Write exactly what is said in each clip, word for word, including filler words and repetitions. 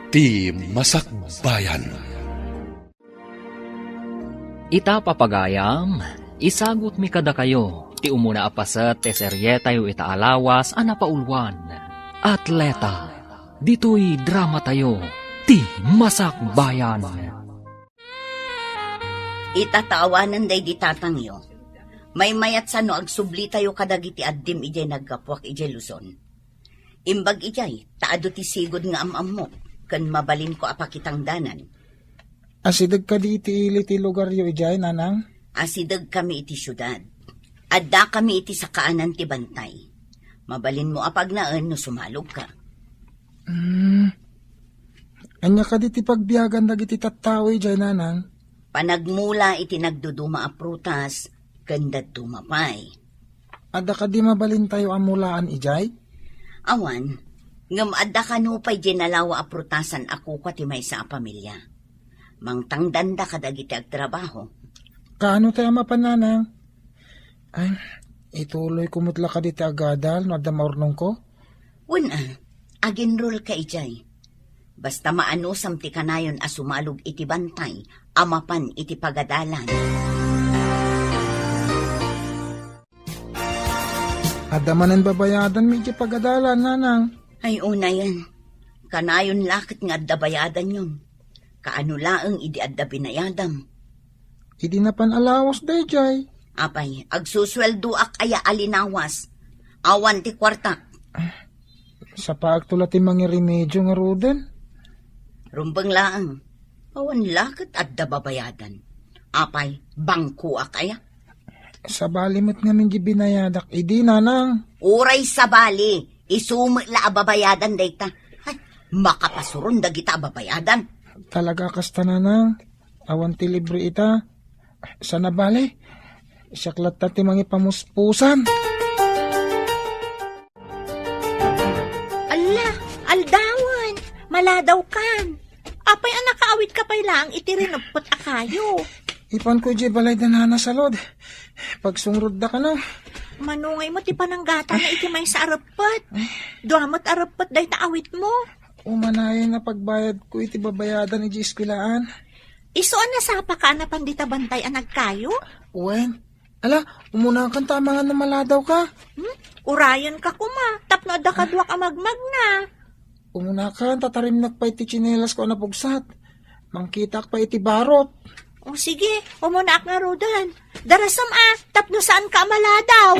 Ti Masakbayan. Ita, papagayam, isagutmi kadakayo ti umuna a paset ti serietayo ita a lawas a napauluan, Atleta. Ditoy dramatayo, Ti Masakbayan. Ita ta awanen daydi tatangyo, maymayatsa no agsublitayo kadagiti addim idiay naggapuak idiay Luzon. Imbag idiay, ta adu ti sigud nga am-ammok, ken mabalinko a pakitangdanan. Asideg kadi iti ili ti lugaryo idiay, nanang? Asideg kami iti siudad. Adda kami iti sakaanan ti bantay. Mabalinmo a pagnaen no sumalogka. Hmm. Ania kadi ti pagbiagan dagiti tattao idiay, nanang? Panagmula iti nagduduma a prutas, ken dadduma pay. Adda kadi mabalintayo a mulaan idiay? Awan, ngem adda kano pay diay nalawa a prutasan a kukua ti maysa a pamilia. Mangtangdanda kadagiti agtrabaho. Kaano tay a mapan, nanang? Ay, ituloyko met la kadi ti agadal no adda maurnongko? Wen a, aginrolka idiay. Basta maanusam ti kanayon a sumalog iti bantay a mapan iti pagadalan. Adda manen babayadanmi iti pagadalan, nanang? Ay, unayen. Kanayon la ket nga adda bayadanyon. Kaano laeng idi adda binayadam? Idi napan a lawas daydiay. Apay, agsusueldoak aya a linawas? Awan ti kuartak. Sapaagto la ti mangiremedio ngaruden. Rumbeng laeng. Awan la ket adda babayadan. Apay, bangkoak aya? Sabali met ngamin di binayadak idi, nanang. Uray sabali, isu met la a babayadan dayta. Ay, makapasuron dagita a babayadan. Talaga kasta, nanang. Awan ti libre ita. Sana bale, siak latta ti mangipamuspusan. Alla, aldawen, maladawkan. Apay a nakaawitka pay laeng iti rineppet a kayo? Ipanko idiay balay da nana Salud. Pagsungrod da kano. Mano ngay met ti pananggatana iti maysa a reppet? Dua met a reppet dayta awitmo. Umanayen a pagbayadko iti babayadan idiay eskuelaan. Isu a nasapaka a napan dita bantay a nagkayo? Wen. Ala, umunakan ta amangan no maladawka. Hmm? Urayenka koma, tapno adda kaduak a magmagna. Umunakan ta tarimnak pay ti tsinelasko a napugsat. Mangkitaak pay iti barot. O sige, umunaak ngaruden. Darasem a, tapno saanka a maladaw.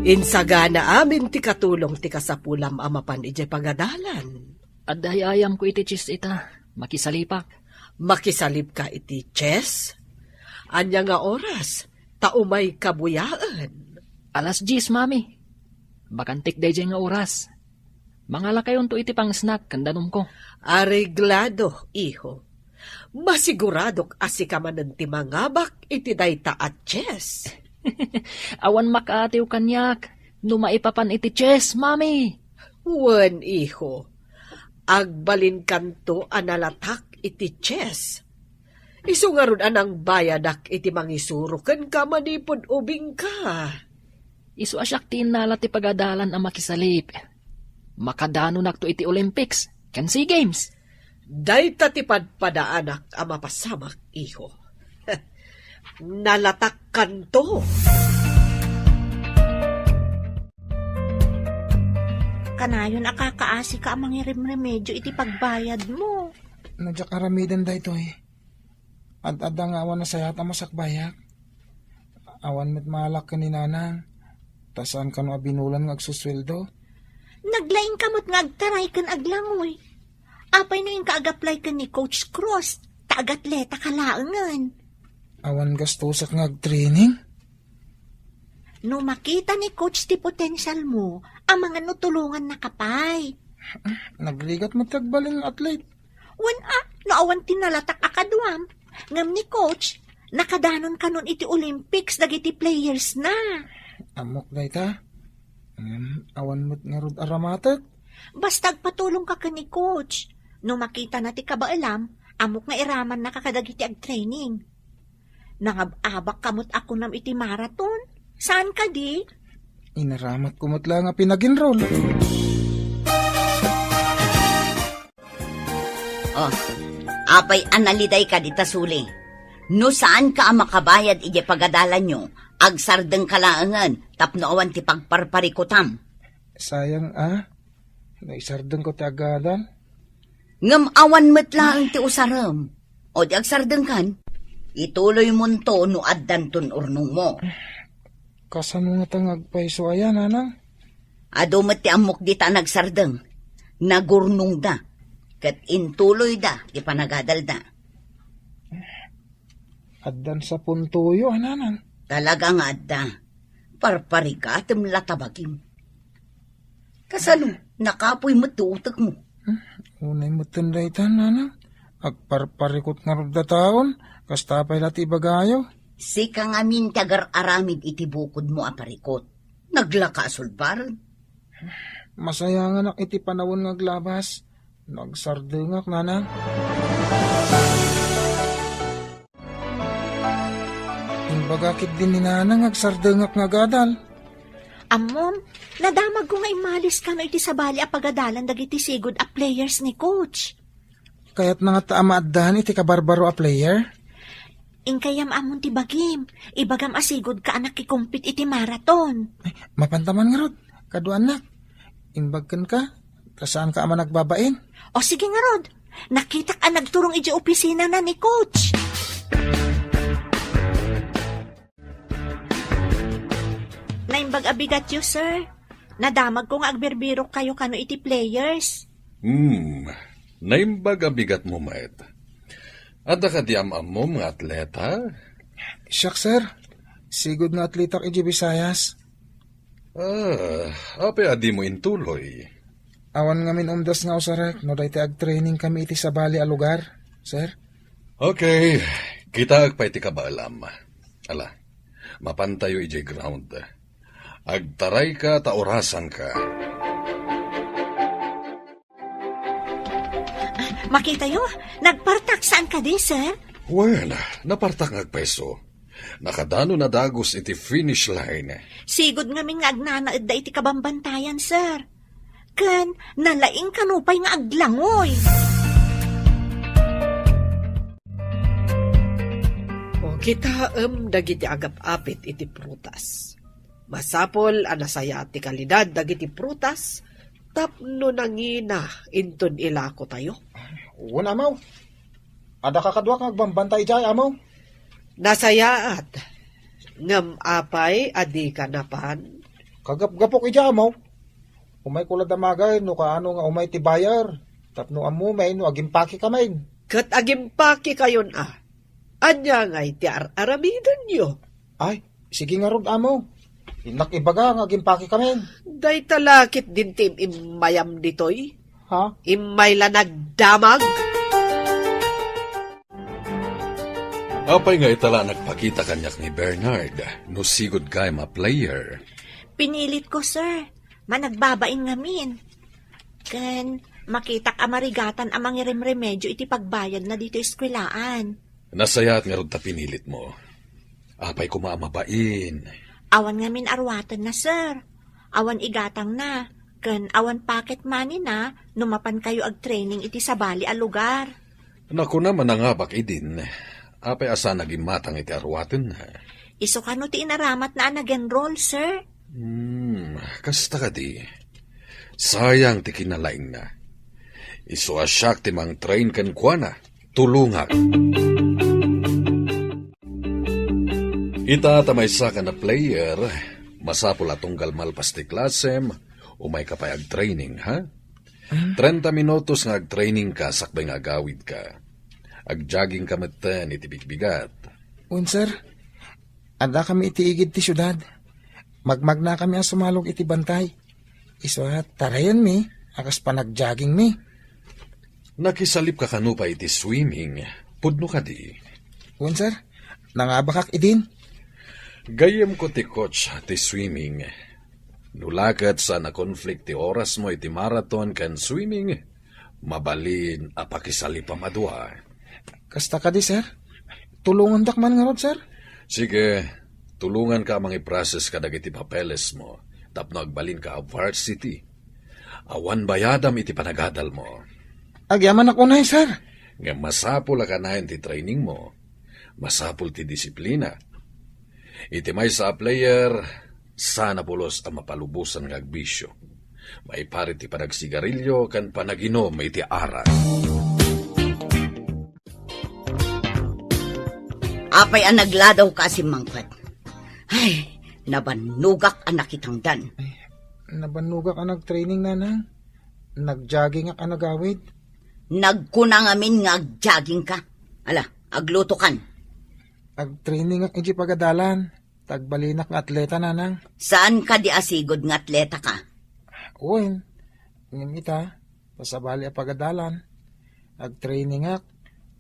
Insagana amin ti katulong ti kasapulam a mapan idiay pagadalan. Adda ay-ayamko iti chess ita. Makisalipak. Makisalipka iti chess? Ania nga oras ta umayka buyaen? Alas dies, Mami. Bakantik daydiay nga oras. Mangalakayonto iti pang-snack ken danumko. Areglado, iho. Masiguradok a sika manen ti mangabak iti dayta a chess. Awan makaatiw kaniak no maipapan iti chess, Mami. Wen, iho. Agbalinkanto a nalatak iti chess. Isu ngarud a nangbayadak iti mangisuro kenka manipud ubingka. Isu a siak ti innala ti pagadalan a makisalip. Makadanonakto iti Olympics ken SEA Games. Dayta ti padpadaanak a mapasamak, iho. Nalatakkanto. Kanayon a kakaasika a mangirimremedio iti pagbayadmo. No diak aramiden daytoy, ad-adda nga awan nasayaat a masakbayak. Awan met maalak ken ni Nanang, ta saan kano a binulan nga agsusueldo. Naglaingka met nga agtaray ken aglangoy. Apay no inka ag-apply ken ni Coach Cruz, ta agatleta ka laengen. Awan gastusak nga agtraining? No makita ni Coach ti potensialmo, amangan no tulongannaka pay. Nagrigat met ti agbalin nga athlete. Wen a, no awan ti nalatak a kaduam, ngem ni Coach, nakadanon kanon iti Olympics dagiti playersna. Ammok dayta. Ngem awan met ngarud a ramatek. Basta agpatulongka ken ni Coach. No makitana ti kabaelam, ammok nga iramannaka kadagiti agtraining. Nangab-abakka met a kunam iti marathon. Saan kadi? Inaramatko met la nga pinag-enroll. Apay a nalidayka dita suli? No saanka a makabayad idiay pagadalanyo, agsardengka laengen tapno awan ti pagparparikutam. Sayang a, no isardengko ti agadal. Ngem awan met laeng ti usarem. O di agsardengkan, ituloymonto no addanton urnongmo. Kasano ngata nga agpayso aya, nanang? Adu met ti ammok dita a nagsardeng. Nagurnongda. Ket intuloyda ti panagadalda. Addan sapuntoyo, a nanang? Talaga nga adda. Parparigatem la ta bagim. Kasano? Nakapoy met ti utekmo. Hmm, unay metten dayta, nanang. Agparparikut ngarud dataon, kasta pay la ti ibagayo. Sika ngamin ti agar-aramid iti bukodmo a parikut. Naglaka a sulbaren. Masayanganak iti panawen nga aglabas. Nagsardengak, nanang. Imbaga ketdin ni nanang nga agsardengak nga agadal. Ammom, nadamagko nga immalis kano iti sabali a pagadalan dagiti sigud a players ni coach. Kayatna ngata a maaddan iti kabarbaro a player? Inkay ammom ti bagim, ibagam a sigudka a nakikompete iti marathon. Ay, mapanta man ngarud, kaduanak. Imbag kenka, ta saanka a managbabain. O sige ngarud, nakitak a nagturong idiay opisinana ni coach. Naimbag a bigatyo, sir. Nadamagko nga agbirbirokkayo kano iti players. Hmm, naimbag a bigatmo met. Adda kadi am-ammom nga atleta? Siak, sir. Sigud nga atletak idiay Visayas. Ah, apay a dimo intuloy? Awan ngamin umdas nga usarek no daytoy agtraining kami iti sabali a lugar, sir. Okay, kitaek pay ti kabaelam. Ala, mapantayo idiay ground. Agtarayka ta orasanka. Makitayo, nagpartak saan kadi, sir? Well, napartak nga agpayso. Nakadano nadagus iti finish line. Sigud ngamin nga agnanaedda iti kabambantayan, sir. Ken nalaing kano pay nga aglangoy. O, kitaem dagiti agap-apit iti prutas. Masapul a nasayaat ti kalidad dagiti prutas tapno nangina inton ilakotayo. Wen, amaw. Adda kakaduak nga agbambantay idiay, amaw. Nasayaat. Ngem apay a dika napan? Kagapgapok idiay, amaw. Umayko la damagay no kaano nga umay ti buyer. Tapno ammomi no agimpakekamin. Ket agimpakekayon a. Ania ngay ti ar-aramidenyo? Ay, sige ngarud, amo. Innak ibaga nga agimpakekamin. Dayta la ketdin ti im-immayam ditoy? Ha? Immay la nagdamag? Apay nga ita la nagpakita kaniak ni Bernard no sigud gayam a player? Pinilitko, sir. Managbabain ngamin. Ken makitak a marigatan a mangiremremedyo iti pagbayadna ditoy eskwelaan. Nasayaat ngarud ta pinilitmo. Apay koma a mabain? Awan ngamin aruatenna, sir. Awan igatangna, ken awan pocket moneyna no mapankayo agtraining iti sabali a lugar. Nakuna, manangabak idin. Apay a saan a gimmatang iti aruatenna? Isu kano ti inaramatna a nag-enroll, sir? Hmm, kasta kadi. Sayang ti kinalaingna. Isu a siak ti mangtrain kenkuana. Tulongak. Ita ta maysaka a player, masapul a tunggal malpas ti klasem, umayka pay agtraining, ha? Hmm? Trenta minutos nga agtrainingka sakbay nga agawidka. Agjoggingka metten iti bigbigat. Wen, sir. Addakami iti igid ti siudad. Magmagnakami a sumalog iti bantay. Isu a tarayenmi a kas panagjoggingmi. Nakisalipka kano pay iti swimming? Pudno kadi? Wen, sir. Nangabakak idin. Gayyemko ti coach ti swimming. No la ket saan a conflict ti orasmo iti marathon ken swimming, mabalin a pakisalipam a dua. Kasta kadi, sir? Tulongandak man ngarud, sir? Sige, tulonganka a mangiprocess kadagiti papelesmo tapno agbalinka a varsity. Awan bayadam iti panagadalmo. Agyamanak unay, sir. Ngem masapul a kanayon ti trainingmo. Masapul ti disiplina. Iti maysa a player, saan a pulos a mapalubosan nga agbisio. Maiparit ti panagsigarilyo ken panaginum iti arak. Apay a nagladaw ka a simmangpet? Ay, nabannogak a nakitangdan. Ay, nabannogak a nagtraining, Nanang. Nagjoggingak a nagawid. Nagkuna ngamin nga agjogging ka. Ala, agluto kan. Agtraining ak iti pagadalan. Tagbalinak nga atleta, Nanang. Saan ka di asigud nga atleta ka? Wen, ngem ita, ta sabali a pagadalan. Agtraining ak,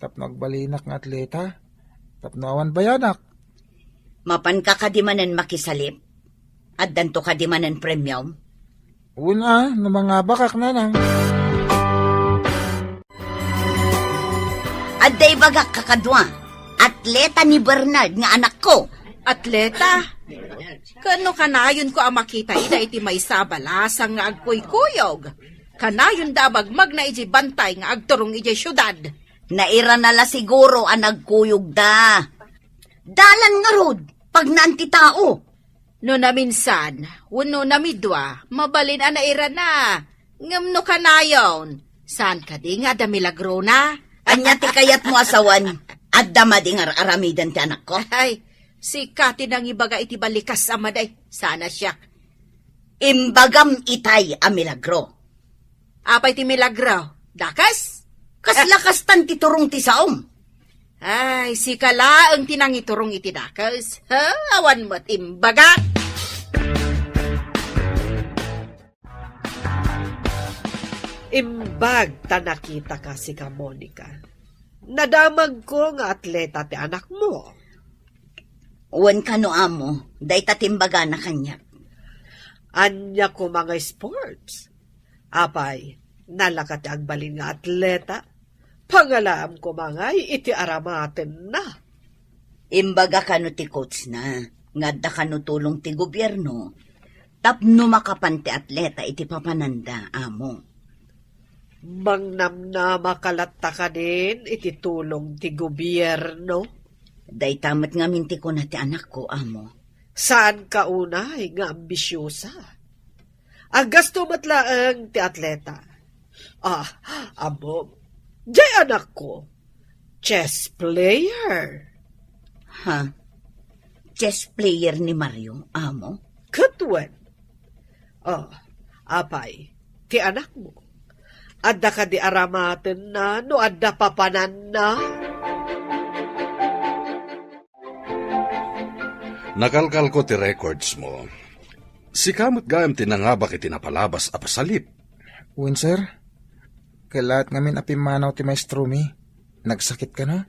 tapno agbalinak nga atleta, tapno awan bayadak. Mapan ka kadi manen makisalip? Addanto kadi manen premium? Wen a, no mangabakak, Nanang. Adda ibagak kakadua, atleta ni Bernard nga anakko. Atleta? Ken no kanayonko a makita ida iti maysa a balasang nga agkuykuyog, kanayonda a magmagna idiay bantay nga agturong idiay siudad. Nairana la siguro a nagkuyogda. Dalan ngarud, pagnaan ti tao. No naminsan, wenno namidua, mabalin a nairana. Ngem no kanayon, saan kadi nga adda milagrona? Ania ti kayatmo a sawen? Adda madi nga ar-aramiden ti anakko? Ay, sika ti nangibaga iti balikas a madi, saan a siak. Imbagam itay a milagro. Apay ti milagro? Dakes? Kasla kastan ti turong ti saom. Ay, sika laeng ti nangiturong iti dakes. Ha? Awan met imbagak. Imbag ta nakitaka, sika, Monica. Nadamagko nga atleta ti anakmo. Wen kano, amo, dayta ti imbagana kaniak. Ania koma nga sports? Apay, nalaka ti agbalin nga atleta? Pangalaam koma ngay iti aramatenna. Imbaga kano ti coachna nga adda kano tulong ti gobierno tapno makapan ti atleta iti papananda, amo. Mangnamnama ka latta kadin iti tulong ti gobierno? Dayta met ngamin ti kuna ti anakko, amo. Saanka unay nga ambisiosa. Aggasto met laeng ti atleta. Ah, ammom, diay anakko, chess player. Ha? Chess player ni Mario, amo? Ket wen. Ah, apay, ti anakmo? Adda kadi aramatenna no adda papananna? Nakalkalko ti records mo. Sika met gayam ti nangabak iti napalabas a pasalip. Wen, sir. Kellaat ngamin a pimmanaw ti maestromi. Nagsakit kano?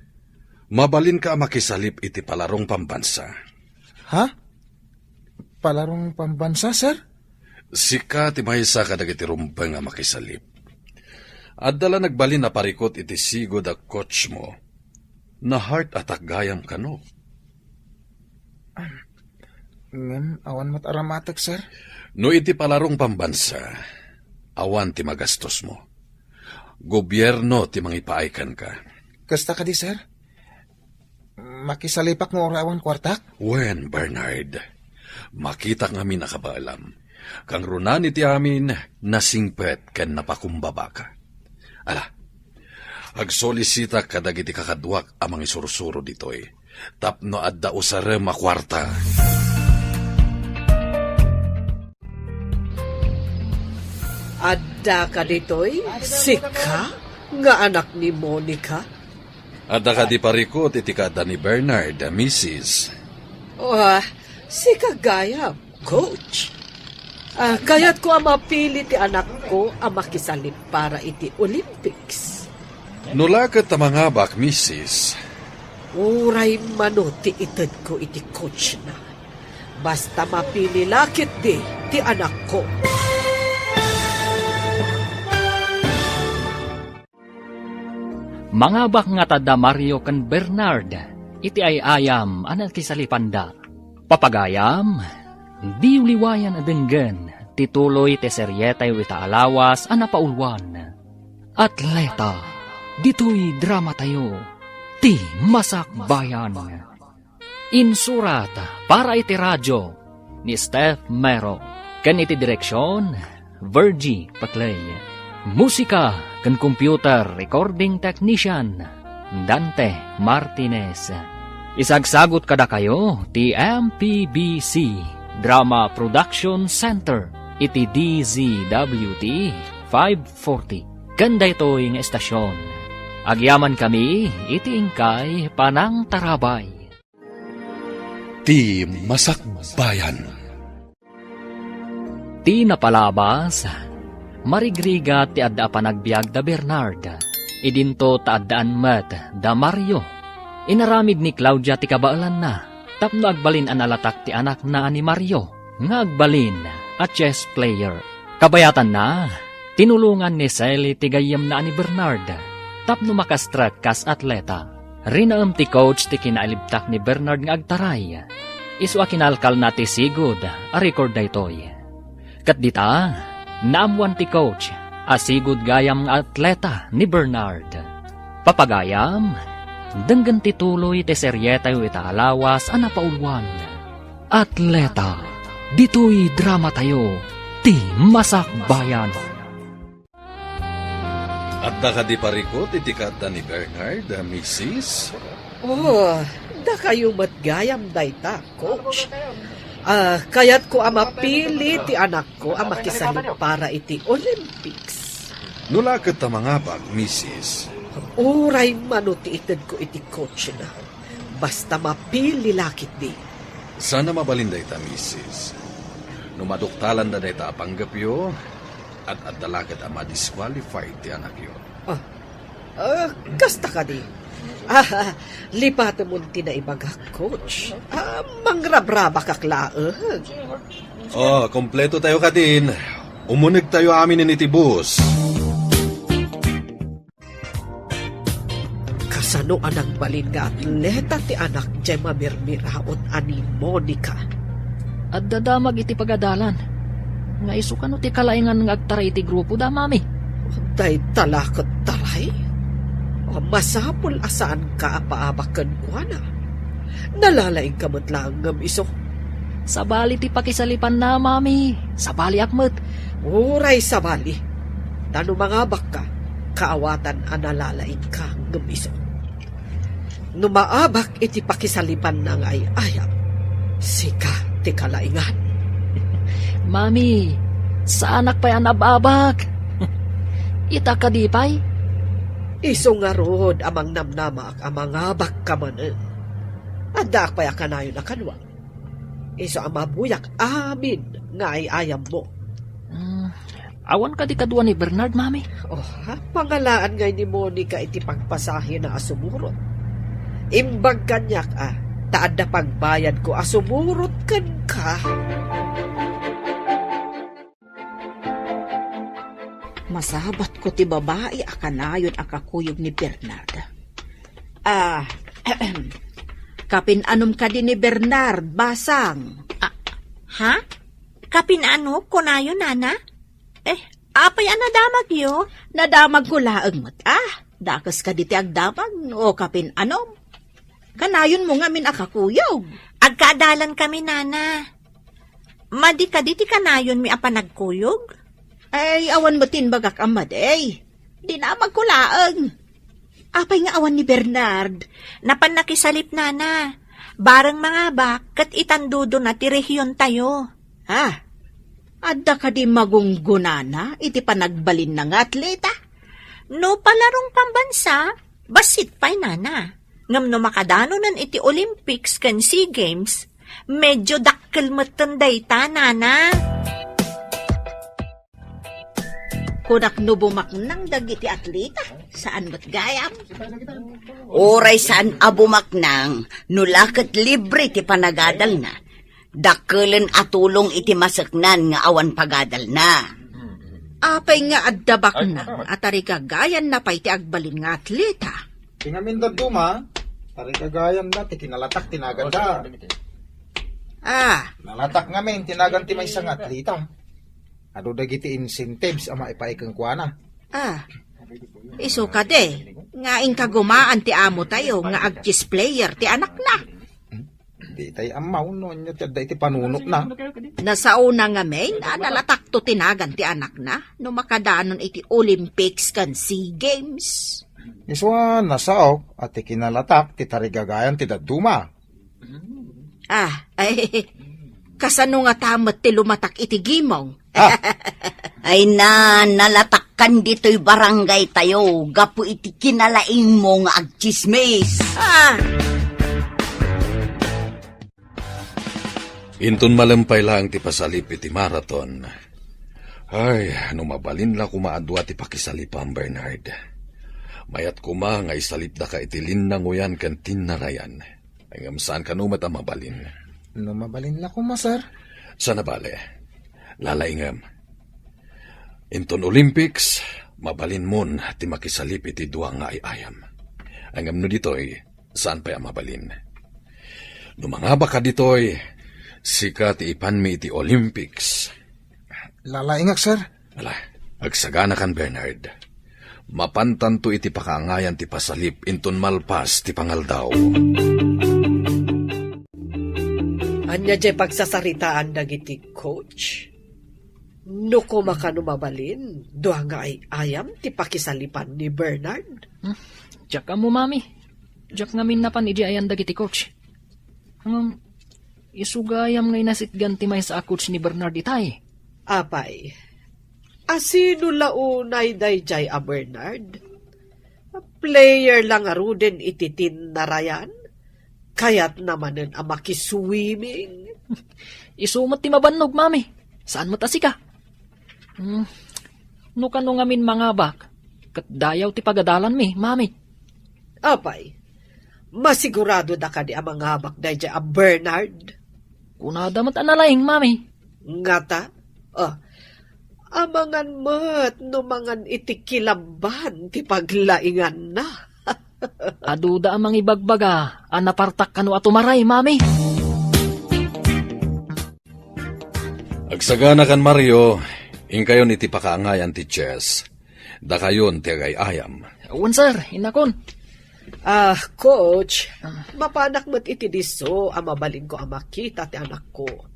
Mabalinka a makisalip iti palarong pambansa. Ha? Palarong pambansa, sir? Sika ti maysa kadagiti rumbeng a makisalip. Adda la nagbalin a parikut iti sigud a coach mo. Na-heart attack gayam kano. Ngem awan met aramatek, sir. No iti palarong pambansa, awan ti magastos mo. Gobierno ti mangipaay kenka. Kasta kadi, sir? Makisalipak no uray awan kuartak? Wen, Bernard. Makitak ngamin a kabaelam. Kangrunaan iti amin, nasingpet ken napakumbabaka. Ala, agsolisitak kadagiti kakaduak a mangisursuro ditoy tapno adda usarem a kuarta. Adda kaditoy sika nga anak ni Monica? Adda kadi parikut iti kaadda ni Bernard, misis? Oh, sika gayam, coach. Ah, kayatko a mapili ti anakko a makisalip para iti Olympics. No la ket a mangabak, misis. Uray mano ti itedko iti coachna. Basta mapili la ketdi ti anakko. Mangabak ngata da Mario ken Bernard iti ay-ayam a nakisalipanda. Papagayam, diyo liwayan a denggen ti tuloy ti serietayo ita a lawas a napauluan, Atleta. Ditoy dramatayo, ti Masakbayan. Insurat para iti radio ni Steph Mero, ken iti direksion, Virgie Paclay. Musika ken computer recording technician, Dante Martinez. Isagsagut kadakayo ti M P B C Drama Production Center iti D Z W T five forty. Ken daytoy nga estasion, agyamankami iti inkay panangtarabay. Ti Masakbayan. Ti napalabas, marigrigat ti adda a panagbiag da Bernard. Idinto ta addaan met da Mario. Inaramid ni Claudia ti kabaelanna tapno agbalin a nalatak ti anakna a ni Mario nga agbalin a chess player. Kabayatanna, tinulongan ni Sally ti gayyemna a ni Bernard tapno makastrek kas atleta. Rinaem ti coach ti kinalibtak ni Bernard nga agtaray. Isu a kinalkalna ti sigud a record daytoy. Ket dita, naammoan ti coach a sigud gayam nga atleta ni Bernard. Papagayam, denggen ti tuloy ti serietayo ita a lawas a napauluan. Atleta, ditoy dramatayo, ti Masakbayan. Adda kadi parikut iti kaadda ni Bernard, a misis? Oh, dakayo met gayam dayta, coach. Ah, kayatko a mapili ti anakko a makisalip para iti Olympics. No la ket ta mangabak, misis? Uray mano ti itedko iti coachna. Basta mapili la ketdi. Saan a mabalin dayta, misis. No maduktalanda dayta a panggepyo, ad-adda la ket a ma-disqualified ti anakyo. Ah, ah, kasta kadi? Ah, lipatemon ti naibagak, coach. Ah, mangrabrabakak laeng. Oh, kompleto tayo kadin. Umuneg tayo amin iti bus. Kasano a nagbalin nga atleta ti anak jay mamirmiraon a ni Monica? Adda damag iti pagadalan. Nga isu kano ti kalaingan nga agtaray iti grupo da, mami? Dayta la ket taray? Masapul a saanka a paabak kenkuana. Nalalaingka met laeng ngem isu. Sabali ti pakisalipanna, mami. Sabaliak met. Uray sabali. Ta no mangabakka, kaawatan a nalalaingka ngem isu. No maabak iti pakisalipanna nga ay-ayam, sika ti kalaingan. Mami, saanak pay a nab-abak. Ita kadi pay? Isu ngarud a mangnamnamaak a mangabakka manen. Addaak pay a kanayon a kaduak. Isu a mabuyak amin nga ay-ayammo. Mm, awan kadi kadua ni Bernard, mami? Oh, ha? Pangalaan ngay ni Monica iti pagpasahina a sumurot. Imbag kaniak a, ta adda pagbayadko a sumurot kenka. Masabatko ti babai a kanayon a kakuyog ni Bernard. Ah, kapin-anom kadi ni Bernard, basang? Ah, ha? Kapin-ano, kunayo, nana? Eh, apay a nadamagyo? Nadamagko laeng met, ah. Dakes kadi ti agdamag, o kapin-anom. Kanayonmo ngamin a kakuyog. Agkaadalan kami, nana. Madi kadi ti kanayonmi a panagkuyog? Ay, awan met ti imbagak a madi. Dinamagko laeng. Apay nga awan ni Bernard? Napan nakisalip, nana. Bareng mangabak ket itandodona ti rehiontayo. Ah, adda kadi magunggonana iti panagbalinna nga atleta? No palarong pambansa, bassit pay, nana. Ngem no makadanonen iti Olympics ken Sea Games, medyo dakkel metten dayta, nana. Kunak no bumaknang dagiti atleta, saan met gayam? Uray saan a bumaknang, no la ket libre ti panagadalna. Dakkelen a tulong iti maseknan nga awan pagadalna. Apay nga adda baknang a tarigagayanna pay ti agbalin nga atleta? Ti ngamin dadduma, tarigagayanna ti kinalatak ti naganda. Ah. Nalatak ngamin ti nagan ti maysa nga atleta. Adu dagiti incentives a maipaay kenkuana. Ah, isu kadi. Nga inkagumaan ti amo tayo nga ag-chess player ti anakna. Di tay ammaw no anya ti adda iti panunotna. Nasaona ngamin a nalatakto ti nagan ti anakna no makadanon iti Olympics ken SEA Games. Isuna, nasaok a ti kinalatak ti tarigagayan ti dadduma. Ah, ay, kasano nga tamet ti lumatak iti gimong? Ah. Ay na, nalatakkan ditoy barangay tayo gapu iti kinalaingmo nga agchismis. Ah! Inton malempay laeng ti pasalip iti marathon, ay, no mabalin la koma a dua ti pakisalipam, Bernard. Mayat koma nga isalipdaka iti linnangoyan ken tinnarayan. Ngem saan kano met a mabalin? No mabalin la koma, sir. Saan a bale. Lalaingem. Inton Olympics, mabalinmon ti makisalip iti dua nga ay-ayam. Ngem no ditoy, saan pay a mabalin. No mangabaka ditoy, sika ti ipanmi iti Olympics. Lalaingak, sir. Ala, agsaganakan, Bernard. Mapantanto iti pakaangayan ti pasalip inton malpas ti pangaldaw. Ania jay pagsasaritaan dagiti coach? No koma kano mabalin, dua nga ay-ayam ti pakisalipan ni Bernard? Hmm? Diak ammo, Mami. Diak ngamin napan idi ayan dagiti coach. Ngem, isu gayam nga inasitgan ti maysa a coach ni Bernard itay. Apay, asino la unay daydiay a Bernard? Player la ngaruden iti tinnarayan? Kayatna manen a makiswimming? Isu met ti mabannog, Mami. Saan met a sika? Hmm, no kano ngamin mangabak, ket dayaw ti pagadalanmi, Mami. Apay, masiguradoda kadi a mangabak daydiay a Bernard? Kunada met a nalaing, Mami. Ngata? Oh, amangan met no mangan iti kilaban ti paglainganna. Aduda a mangibagbaga a napartak kano a tumaray, Mami. Agsaganakan, Mario, inkayon iti pakaangayan ti chess. Dakayon ti agay-ayam. Wen, sir, innakon. Ah, coach, mapanak met iti disso a mabalinko a makita ti anakko.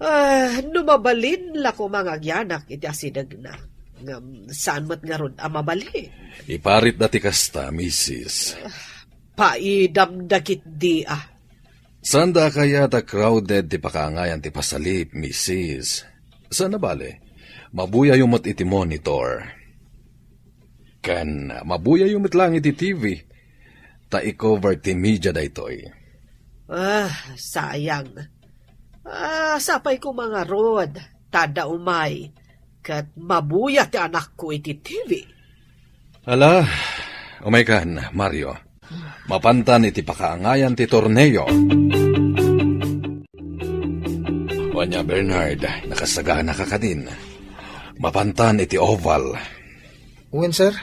Ah, no mabalin la koma nga agyanak iti asidegna. Ngem saan met ngarud a mabalin. Iparitda ti kasta, misis. Paidam dagiti a. Saanda a kayat a crowded ti pakaangayan ti pasalip, misis. Saan a bale, mabuyayo met iti monitor. Ken mabuyayo met laeng iti T V, ta i-cover ti media daytoy. Ah, sayang. Ah, sapay koma ngarud, ta adda umay, ket mabuya ti anakko iti T V. Ala, umaykan, Mario. Mapantan iti pakaangayan ti torneo. Ania, Bernard, nakasaganaka kadin. Mapantan iti oval. Wen, sir.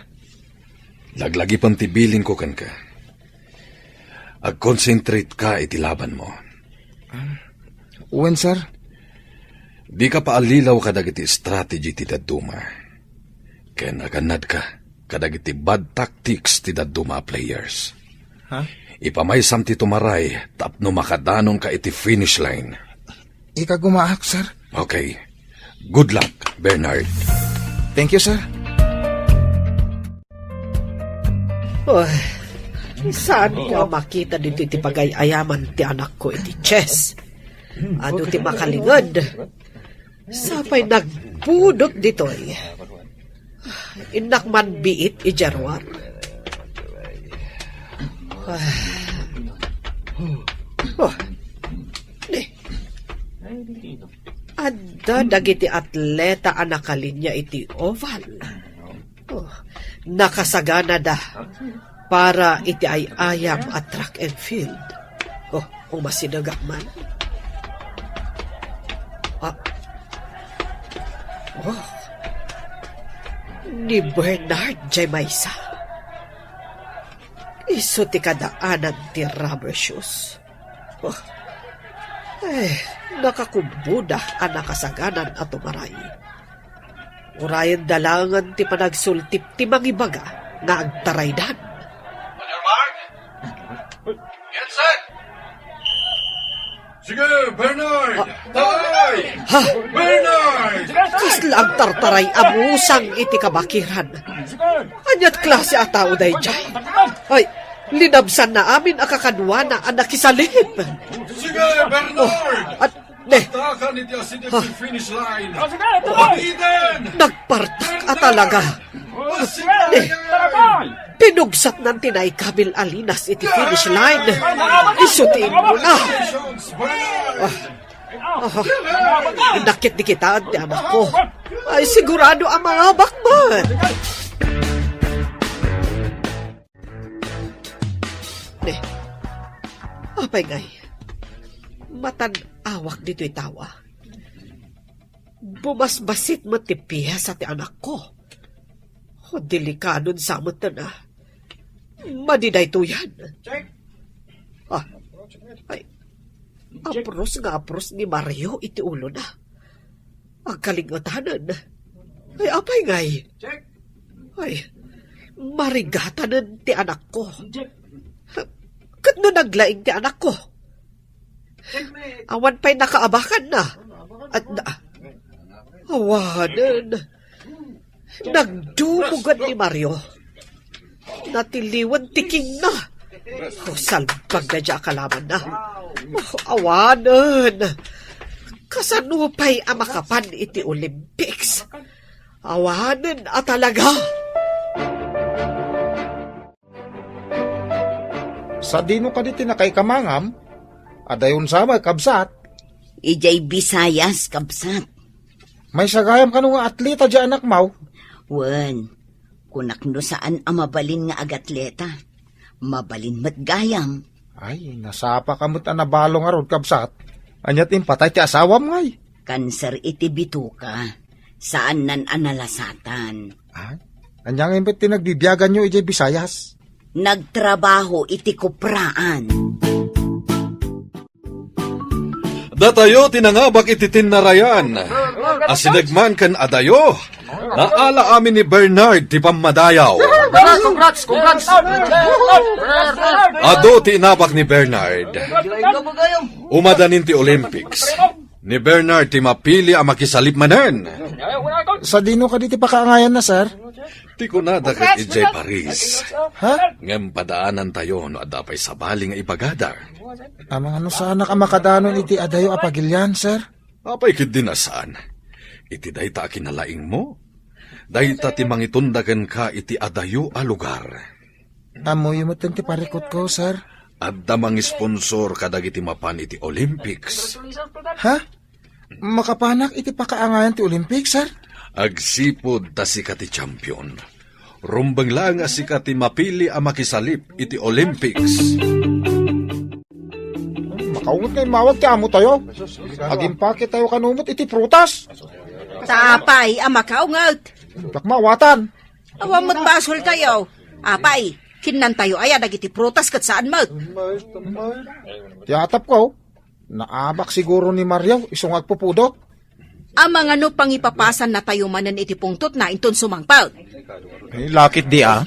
Laglagipem ti bilinko kenka. Agconcentrate ka iti labanmo. Wen, sir. Dika paallilaw kadagiti strategy ti dadduma. Ken agannadka kadagiti bad tactics ti dadduma a players. Ha? Ipamaysam ti tumaray tapno makadanonka iti finish line. Ikagumaak, sir. Okay. Good luck, Bernard. Thank you, sir. Oy, saanko a makita ditoy ti pagay-ayaman ti anakko iti chess. Adu ti makalinged. Sapay nagbudot ditoy. Innak man biit idiay ruar. Oh, ni. Adda dagiti atleta a nakalinya iti oval. Oh, nakasaganada para iti ay-ayam a track and field. Oh, umasidegak man. Ah. Oh. Ni Bernard jay maysa. Isu ti kadaanan ti rubber shoes. Oh. Eh, nakakubboda a nakasaganan a tumaray. Urayenda laengen ti panagsultip ti mangibaga. nga agtaraydan. On your mark. Get set. Sige, Bernard! Ah. Taray! Ha? Bernard! Kasla agtartaray a musang iti kabakiran. Ania't klase a tao daydiay? Ay, linabsanna amin a kakaduana a nakisalip. Sige, Bernard! Oh, at, ne. Takan iti asideg ti finish line. Sige, tuloy! Iden! Nagpartak a talaga. Sige, ne. Taray! Pinugsatnan ti naikabil a linas iti finish line. Isu ti immuna. Congratulations, Bernard! Ah. Ah. Nakit di kitaan ti anakko. Ay, sigurado a mangabak man. Ne, apay ngay, matan-awak ditoy tawa. Bumasbasit met ti piesa ti anakko. O, delikadon sa met na. Madi daytoyan. Check. Ah, ay, check. Apros nga apros ni Mario iti ulona. Agkalingetanen. Ay, apay ngay? Check. Ay, marigatanen ti anakko. Check. Ket no naglaing ti anakko? Check, mate. Awan pay nakaabakanna. At na, awanen. Nagdumugan ni Mario. Natiliwan ti kingna. O, salbag na dia kalamanna. O, awanen. Kasano pay a makapan iti Olympics? Awanen a talaga. Sadino kadi ti nakaikamangam? Adayon sa may kabsat? Idiay Visayas, kabsat. Maysa gayam kano nga atleta diay anakmo? Wen, kunak no saan a mabalin nga agatleta. Mabalin met gayam. Ay, nasapaka met a nabalo ngarud, kabsat. Ania ti impatay ti asawam ngay? Kanser iti bituka. Saannan a nalasatan. Ay, ania ngay met ti nagbibiaganyo idiay Visayas? Nagtrabaho iti kupraan. Datayo ti nangabak iti tinnarayan. Asideg man ken adayo, naala amin ni Bernard ti pammadayaw. Congrats, congrats, congrats! Adu ti inabak ni Bernard. Umadanin ti Olympics. Ni Bernard ti mapili a makisalip manen. Sadino kadi ti pakaangayanna, sir? Ti kunada ket idiay Paris. Ha? Ngem padaanantayo no adda pay sabali nga ibagada. Amangan no saanak a makadanon iti adayo a pagilian, sir? Apay ketdi a saan? Iti dayta a kinalaingmo, dayta ti mangitunda kenka iti adayo a lugar. Ammoyo met ti parikutko, sir. Adda mangisponsor kadagiti mapan iti Olympics. Ha? Makapanak iti pakaangayan ti Olympics, sir? Agsipud ta sika ti champion. Rumbeng laeng a sika ti mapili a makisalip iti Olympics. Makaunget nga immawag ti amotayo. Agimpaketayo kano met iti prutas. Ta apay a makaunget? Diak maawatan. Awan met basoltayo. Apay, kinnantayo aya dagiti prutas ket saan met? Ti atapko, naabak siguro ni Mario isu nga agpupudot. Amangan no pangipapasannatayo manen iti pungtotna inton sumangpet. Eh, laketdi a.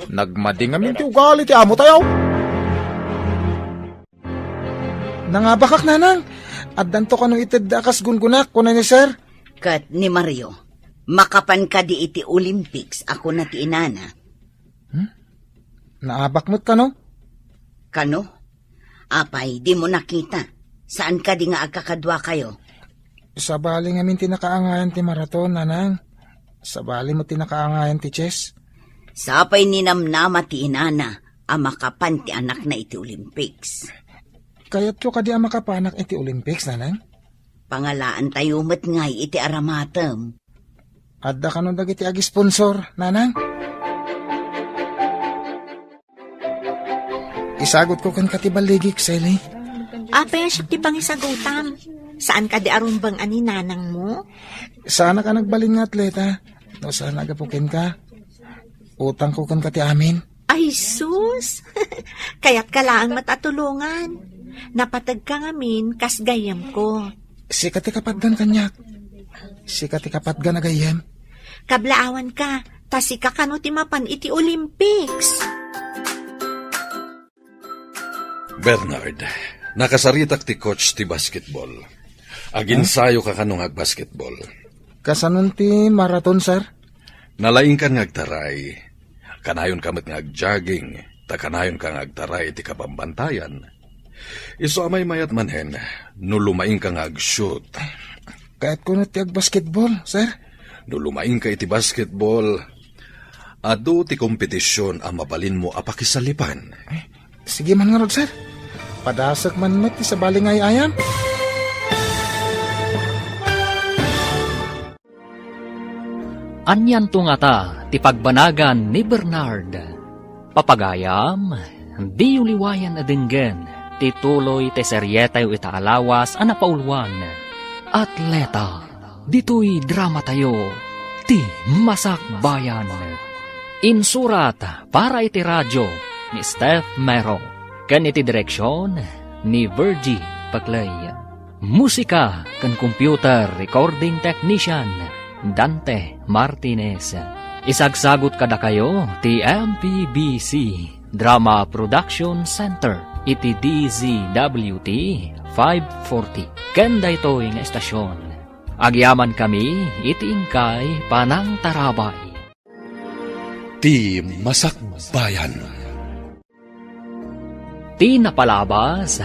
Nagmadi ngamin ti ugali ti amotayo. Nangabakak, nanang. Addanto kano itedda a kas gungonak, kuna ni sir. Ket ni Mario, makapan kadi iti Olympics a kuna ti inana. Hmm? Naabak met kano? Kano? Apay, dimo nakita? Saan kadi nga agkakaduakayo? Sabali ngamin ti nakaangayan ti maraton, nanang. Sabali met ti nakaangayan ti chess. Sapay ninamnama ti inana a makapan ti anakna iti Olympics. Kayatyo kadi a makapanak iti Olympics, nanang? Pangalaantayo met ngay iti aramatem. Adda kano dagiti agisponsor, nanang? Isagutko kenka ti balligik, Sally. Apay a siak ti pangisagutam? Saan kadi a rumbeng a ni nanangmo? Saanak a nagbalin nga atleta. No saan a gapu kenka, utangko kenka ti amin. Ay, sus! Kayatka laeng met a tulongan. Napategka ngamin kas gayyemko. Sika ti kapatgan kaniak. Sika ti kapatgan a gayyem. Kablaawanka, Ta sika kano ti mapan iti Olympics? Bernard, nakasaritak ti coach ti basketball. Aginsayo ka kano nga agbasketball? Kasanon ti marathon, sir? Nalaingkan nga agtaray. Kanayonka met nga agjogging, ta kanayonka nga agtaray iti kabambantayan. Isu a maymayat manen, no lumaingka nga ag-shoot. Kayatko no ti agbasketball, sir. No lumaingka iti basketball, adu ti kompetisyon a mabalinmo a pakisalipan. Eh, sige man ngarud, sir. Padasek man met ti sabali nga ay-ayam. Anianto ngata ti pagbanagan ni Bernard? Papagayam, diyo liwayan a denggen ti tuloy ti serietayo ita a lawas a napauluan, Atleta. Ditoy dramatayo, ti Masakbayan. Insurat para iti radio ni Steph Mero, ken iti direksyon ni Virgie Paclay. Musika ken computer recording technician, Dante Martinez. Isagsagut kadakayo ti M P B C Drama Production Center iti D Z W T five forty. Ken daytoy nga estasyon, agyamankami iti inkay panangtarabay. Ti Masakbayan. Ti napalabas,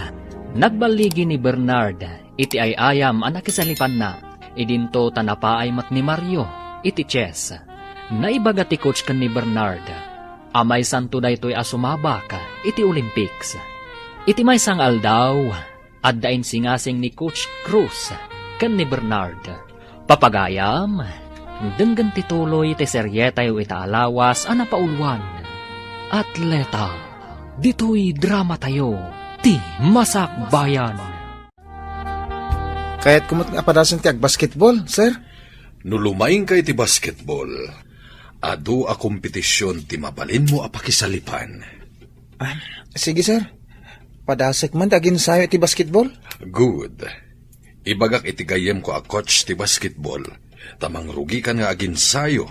nagballigi ni Bernard iti ay-ayam a nakisalipanna, idinto ta napaay met ni Mario iti chess. Naibaga ti coach ken ni Bernard a maysanto daytoy a sumabak iti Olympics. Iti maysa nga aldaw, adda insingasing ni Coach Cruz ken ni Bernard. Papagayam, denggen ti tuloy ti serietayo ita a lawas a napauluan, Atleta. Ditoy dramatayo, ti Masakbayan. Kayatko met nga apadasen ti agbasketball, sir. No lumaingka iti basketball, adu a kompetisyon ti mabalinmo a pakisalipan. Ah, sige, sir. Padasek man ti aginsayo iti basketball. Good. Ibagak iti gayyemko a coach ti basketball, ta mangrugikan nga aginsayo.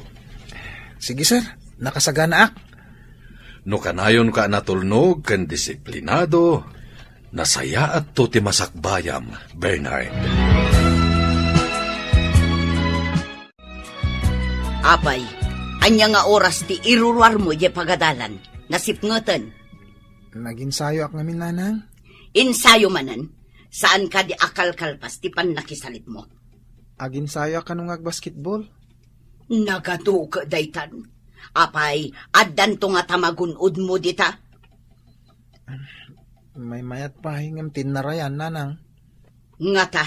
Sige, sir. Nakasaganaak. No kanayonka a natulnog ken disiplinado, nasayaatto ti masakbayam, Bernard. Apay, ania nga oras ti iruruarmo idiay pagadalan? Nasipngeten. Naginsayoak ngamin, nanang. Insayo manen, saan kadi a kalkalpas ti pannakisalitmo? Aginsayoak kano nga agbasketball. Nagaduke daytan. Apay, addanto nga ta magun-odmo dita? Maymayat pay ngem tinnarayan, nanang. Ngata,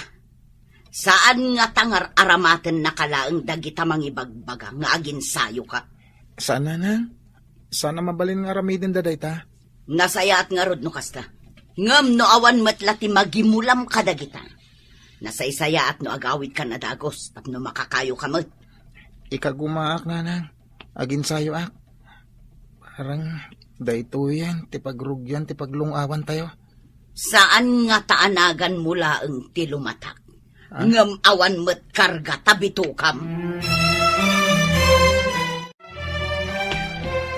saan ngata nga ar-aramatennaka laeng dagita mangibagbaga nga aginsayoka? Saan, nanang. Saan a mabalin nga aramidenda dayta. Nasayaat ngarud no kasta. Ngem no awan met la ti magimulam kadagita, nasaysayaat no agawidkan a dagus tapno makakayoka met. Ikagumaak, nanang. Aginsayoak. Parang daytoyen ti pagrugian ti paglung-awantayo. Saan ngata a naganmo laeng ti lumatak, ah, ngem awan met karga ta bitokam.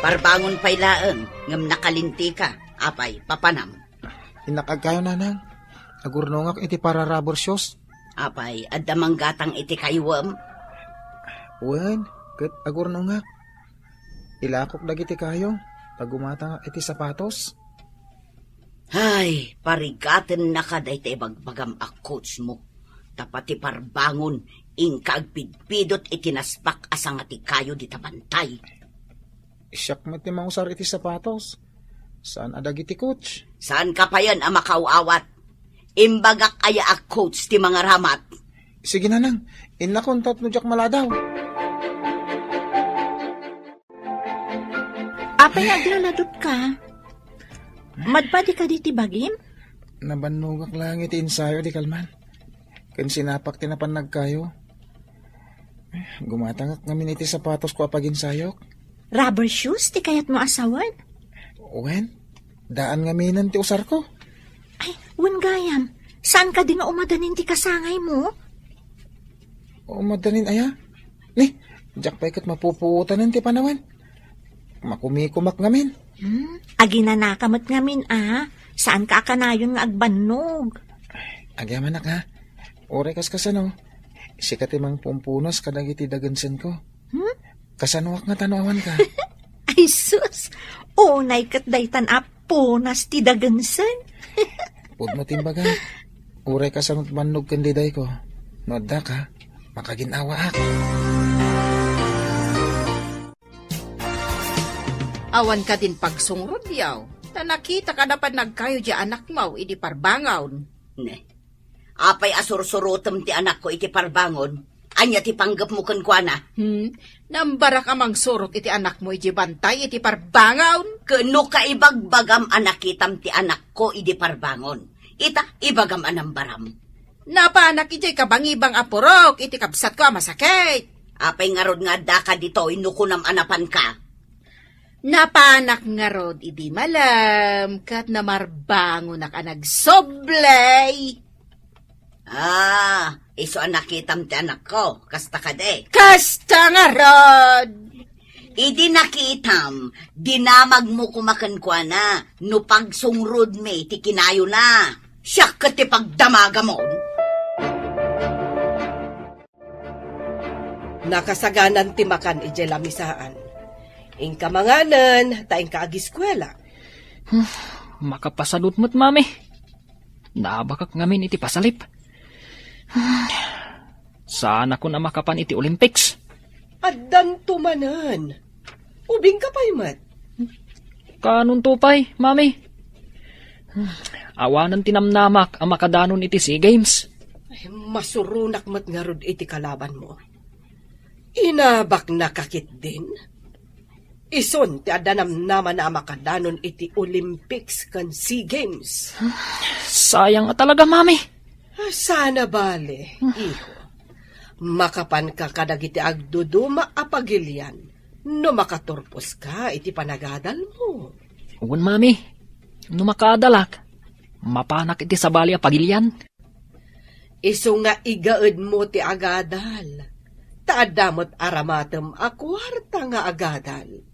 Parbangon pay laeng, ngem nakalintika. Apay, papanam? Innak agkayo, nanang. Agurnongak iti para rubber shoes. Apay, adda manggatang iti kayuem? Wen, ket agurnongak. Ilakok dagiti kayo, ta gumatangak iti sapatos. Ay, parigatennaka dayta ibagbagam a coach mo. Ta pati parbangon, inka agpidpidot iti naspak a sanga ti kayo dita bantay. Siak met ti mausar iti sapatos. Saan a dagiti coach? Saan ka payen a makaaw-awat? Imbagak aya a coach ti mangaramat? Sige, nanang. Innakon tapno diak maladaw. Apay nga aglaladot ka? Madpadi kadi ti bagim? Nabannogak laeng iti ensayo di kalman. Ken sinapak ti napannag kayo. Gumatangak ngamin iti sapatosko a paginsayok. Rubber shoes ti kayatmo a sawen? Wen, daan ngaminen ti usarko. Ay, wen gayam, saan kadi nga umadanin ti kasangaymo? Umadanin aya? Ni, Diak pay ket mapupuotanen ti panawen. Makumikumak ngamin. Hmm? Aginanaka met ngamin, a. Saanka a kanayon nga agbannog. Agyamanak, ha? Uray kas kasano, sika ti mangpumpunas kadagiti dagensenko. Hmm? Kasanoak ngata no awanka? Ay, sus! Unay ket daytan a punas ti dagensen. Pudno ti imbaga, uray kasano't bannog ken didayko. No addaka, makagin-awaak. Awan kadin pagsungrod, yaw. Ta nakita kada pannagkayo di anakmo idi parbangon. Ne. Apay a sursurotem ti anakko iti parbangon? Ania ti panggepmo kenkuana? Hmm? Nambarak a mangsurot iti anakmo iti bantay iti parbangon? Ken no kaibagbagam a nakitam ti anakko idi parbangon, ita, ibagam a nambaram. Napanak idiay kabangibang a purok iti kabsatko a masakit. Apay ngarud nga addaka ditoy no kunam a napanka? Napanak ngarud idi malem ket namarbangonak a nagsublay. Ah, isu a nakitam ti anakko, kasta kadi? Kasta ngarud! Idi nakitam, dinamagmo koma kenkuana no pagsungrodmi ti kinayona. Siak ket ti pagdamagamon. Nakasaganan ti makan idiay lamisaan. Inka manganen, ta inka agiskuela. Hmm, makapasalut met, Mami. Naabakak ngamin iti pasalip. Hmm, saanakon a makapan iti Olympics. Addanto manen. Ubingka pay met. Kanonto pay, Mami. Hmm, awanen ti namnamak a makadanon iti SEA Games. Ay, masuronak met ngarud iti kalabanmo. Inabaknaka ketdin? Isun ti adda namnamana a makadanon iti Olympics ken SEA Games. Sayang a talaga, Mami. Saan a bale, iho. Makapanka kadagiti agduduma a pagilian no makaturposka iti panagadalmo. Wen, Mami. No makaadalak, mapanak iti sabali a pagilian. Isu nga igaedmo ti agadal, ta adda met aramatem a kuarta nga agadal.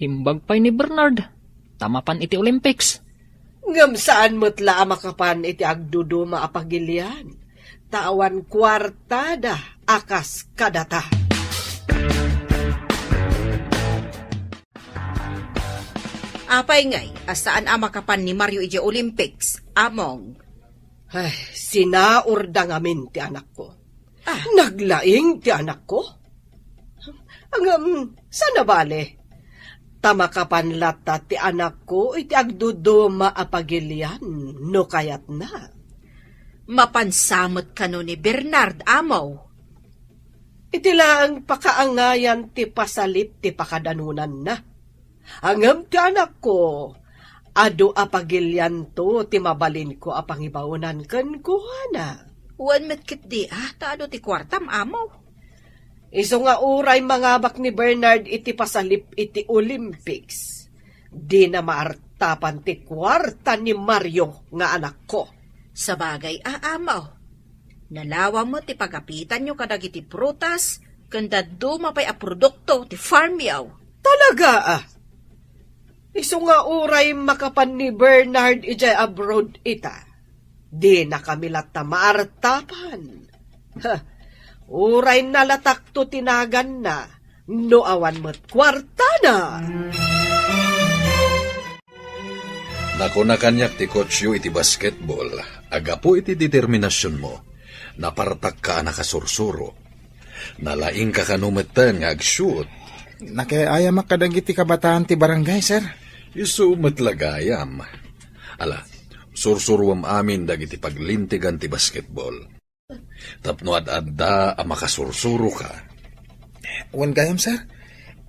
Imbag pay ni Bernard, ta mapan iti Olympics. Ngem saan met la a makapan iti agduduma a pagilian, ta awan kuartada a kas kadata. Apay ngay a saan a makapan ni Mario idiay Olympics, Among? Ay, sinaurda ngamin ti anakko. Ah. Naglaing ti anakko? Ngem, saan a bale? Ta makapan latta ti anakko iti agduduma a pagilian no kayatna. Mapansa met kano ni Bernard, Amo? Iti laeng pakaangayan ti pasalip ti pakadanonanna. Ngem ti anakko, adu a pagilianto ti mabalinko a pangibaonan kenkuana. Wen met ketdi, a, ta adu ti kuartam, Amo. Isu nga uray mangabak ni Bernard iti pasalip iti Olympics, dina maartapan ti kuarta ni Mario nga anakko. Sabagay a, Amo. Nalawa met ti pagapitanyo kadagiti prutas ken dadduma pay a produkto ti farmyo. Talaga a? Isu nga uray makapan ni Bernard idiay abroad ita, dinakami latta maartapan. Ha, uray nalatakto ti naganna no awan met kuartana. Nakuna kaniak ti coachyo iti basketball, a gapu iti determinasionmo, napartakka a nakasursuro. Nalaingka kano metten nga ag-shoot? Nakiayamak kadagiti kabataan ti barangay, sir. Isu met la gayam. Ala, sursuruem amin dagiti paglintegan ti basketball. Tapno ad-adda a makasursuroka. Wen gayam, sir.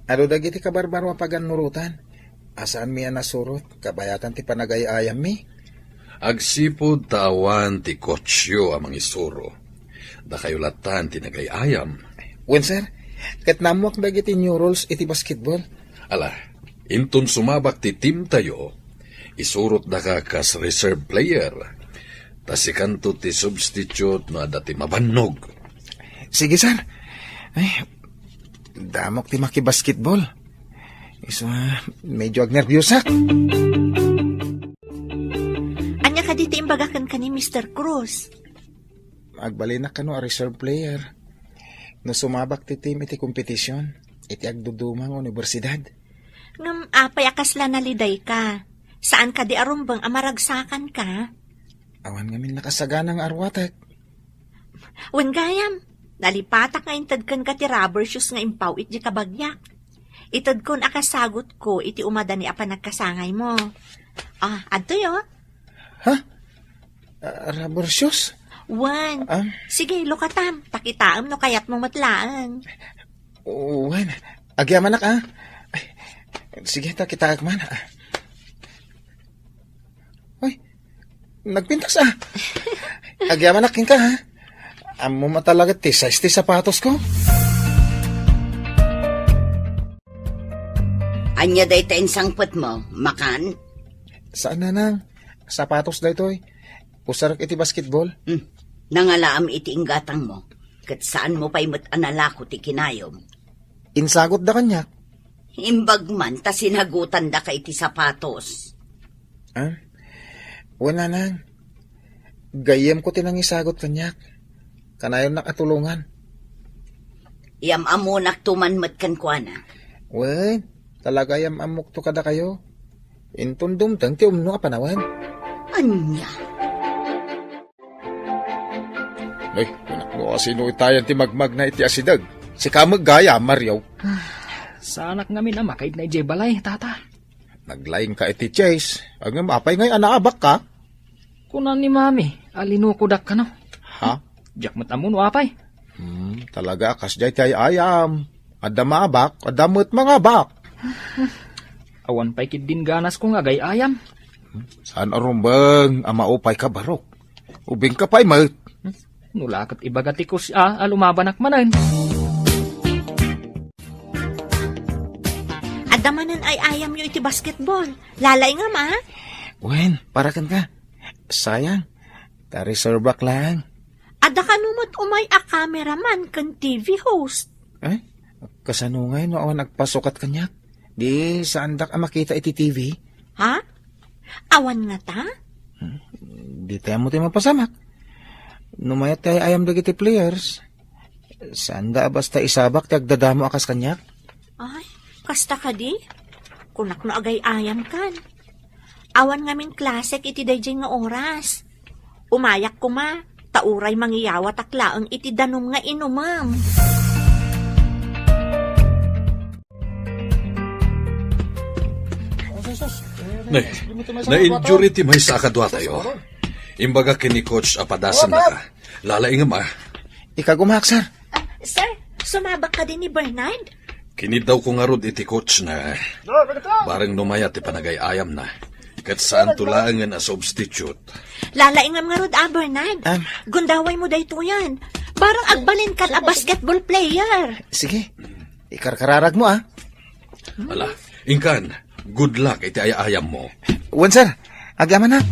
Adu dagiti kabarbaro a pagannurotan. A saanmi a nasurot, kabayatan ti panagay-ayammi. Agsipud ta awan ti coachyo a mangisuro, dakayo lattan ti nagay-ayam. Wen, sir. Ket naammoak dagiti new rules iti basketball. Ala, inton sumabak ti teamtayo, isurotdaka kas reserve player. Ta sikanto ti substitute no adda ti mabannog. Sige, sir. Ay, Damok ti makibasketball. Isu, ah, medyo agnerbiusak. Ania kadi ti imbaga kenka ni Mister Cruz? Agbalinak kano a reserve player. No sumabak ti team iti kompetisyon, iti agduduma nga universidad. Ngem apay a kasla nalidayka? Saan kadi a rumbeng a maragsakanka? Awan ngamin nakasagana nga arwatek. Wen gayam, nalipatak nga inted kenka ti rubber shoes nga impaw iti kabagiak. Itedkon a kasagutko iti umadani a panagkasangaymo. Ah, adtoy, oh. Ha? Ah, rubber shoes? Wen. Ah? Sige, lukatam. Takitaem no kayatmo met laeng. Wen, agyamanak, ah. Ay, sige, ta kitaek man, ah. Ay, nagpintas, ah. Agyamanak kenka, ha? Ammom a talaga ti size ti sapatosko. Ania dayta insangpetmo? Makan? Saan, nanang. Sapatos daytoy. Usarek iti basketball. Hmm. Nangalaam iti inggatangmo, ket saanmo pay met a nalako ti kinayom. Insagutda kaniak. Imbag man ta sinagutandaka iti sapatos. Ah? Wen, nanang. Gayyemko ti nangisagut kaniak. Kanayonnak a tulongan. Yam-ammonakto man met kenkuana. Wen, talaga yam-ammokto kadakayo. Inton dumteng ti umno a panawen. Ania? Ay, anak, no asino itayan ti magmagna iti asideg? Sika met gayam, Mario. Saanak ngamin a makaidna idiay balay, tata. Naglaingka iti chess. Ngem apay ngay a naabakka? Kuna ni mami a linukodak kano. Ha? Diak met ammo no apay. Hmm, talaga a kasdiay ti ay-ayam. Adda maabak, adda met mangabak. Awan pay ketdin ganasko nga agay-ayam. Saan a rumbeng a maupayka, Barok? Ubingka pay met. No la ket ibaga ti coach a, a lumabanak manen. Adda manen ay-ayamyo iti basketball. Lalaingam, a? Wen, para kenka. Sayang. Ta reserve-ak lang. Adda kano met umay a cameraman ken T V host. Ay, kasano ngay no awan agpasukat kaniak? Di saandak a makita iti T V? Ha? Awan ngata? Hmm, di tayo mo tayo mapasamak. No mayat ti ay-ayam dagiti players, saanda a basta isabak ti agdadamo a kas kaniak? Ay, kasta kadi? Kunak no agay-ayam kan. Awan ngamin klasek iti daydiay nga oras. Umayak koma, ta uray mangiyawatak laeng iti danum nga inumem. Nay, na-injury ti maysa a kaduatayo. Imbaga ken ni coach a padasennaka. Lalaingem, a. Ikagumaak, sir. Ah, sir, sumabak kadi ni Bernard? Kiniddawko ngarud iti coach na. Bareng no mayat ti panagay-ayamna. Ket saanto laengen a substitute. Lalaingam ngarud, a, Bernard. Am. Gundawaymo daytoyen. Bareng agbalinkan a basketball player. Sige. Ikarkararagmo, a. Ala, inkan, good luck iti ay-ayammo. Wen, sir. Agyamanak.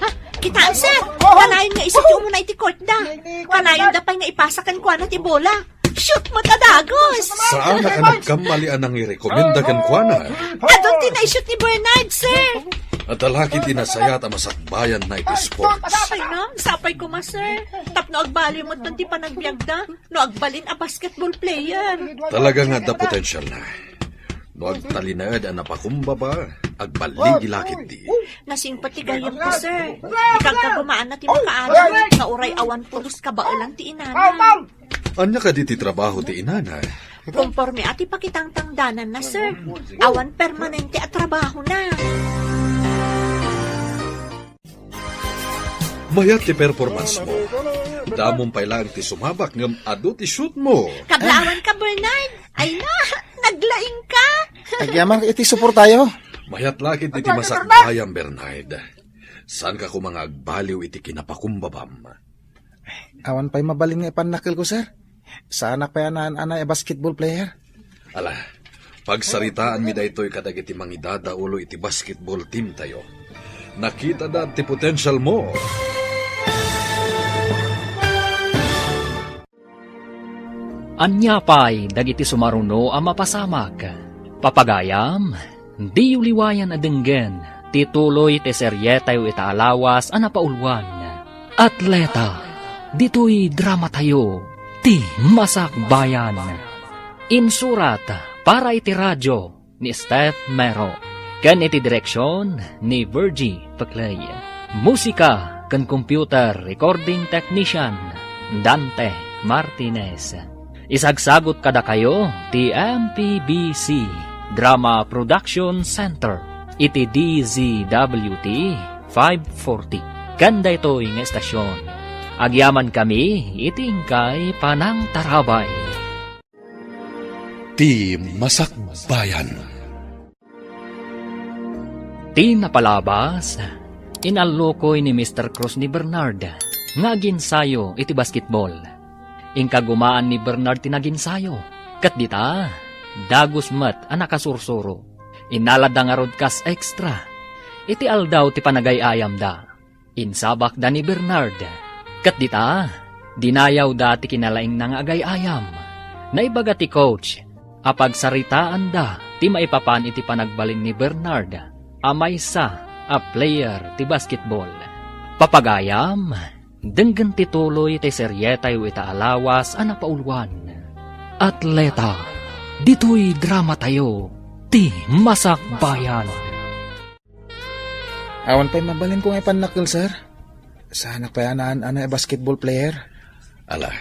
Ha, kitaem, sir. Kanayon nga isut ti umuna iti court da. Kanayonda pay nga ipasa kenkuana ti bola. Shoot met a dagus! Saanak a nagkamali a nangirekomenda kenkuana. Adun ti naisut ni Bernard, sir. Adda la ketdi nasayat a masakbayanna iti sports. Ay, na, sapay koma, sir. Tapno agbaliw met ti panagbiagda. No agbalin a basketball player. Talaga nga adda potensialna. No agtalinaed a napakumbaba, agbaligi la ketdi. Nasingpet ti gayyemko, sir. Ikagkagumaanna ti makaadal nga uray awan pulos kabaelan ti inana. Ania kadi ti trabaho ti inana? Konporme a ti pakitangtangdananna, sir. Awan permanente a trabahona. Mayat ti performance mo. Damom pay laeng ti sumabak ngem adu ti shoot mo. Kablaawanka, Bernard. Ay na, naglaingka. Agyaman iti suportayo. Mayat la ketdi ti masakbayan, Bernard. Saanka koma nga agbaliw iti kinapakumbabam. Awan pay mabalin nga ipannakkelko, sir. Saanak pay a naan-anay a basketball player. Ala, pagsaritaanmi daytoy kadagiti mangidadaolo iti basketball team tayo. Nakitada ti potential mo. Ania pay dagiti sumaruno a mapasamak? Papagayam, diyo liwayan a denggen ti tuloy ti serietayo ita a lawas a napauluan. Atleta, ditoy dramatayo, ti Masakbayan. Insurat para iti radio ni Steph Mero, ken iti direksion ni Virgie Peclay. Musika ken computer recording technician, Dante Martinez. Isagsagut kadakayo ti M P B C Drama Production Center iti D Z W T five forty. Ken daytoy nga estasyon, agyamankami iti inkay panangtarabay. Ti Masakbayan. Ti napalabas, inallukoy ni Mister Cruz ni Bernard nga aginsayo iti basketball. Inkagumaan ni Bernard ti naginsayo, ket dita, dagus met a nakasursuro. Innaladda ngarud kas extra iti aldaw ti panagay-ayamda. Insabakda ni Bernard. Ket dita, dinayawda ti kinalaingna nga agay-ayam. Naibaga ti coach a pagsaritaanda ti maipapan iti panagbalin ni Bernard a maysa a player ti basketball. Papagayam, denggen ti tuloy ti serietayo ita a lawas a napauluan. Atleta, ditoy dramatayo, ti Masakbayan. Awan pay mabalinko nga ipannakkel, sir. Saanak pay a naan-anay a basketball player. Ala,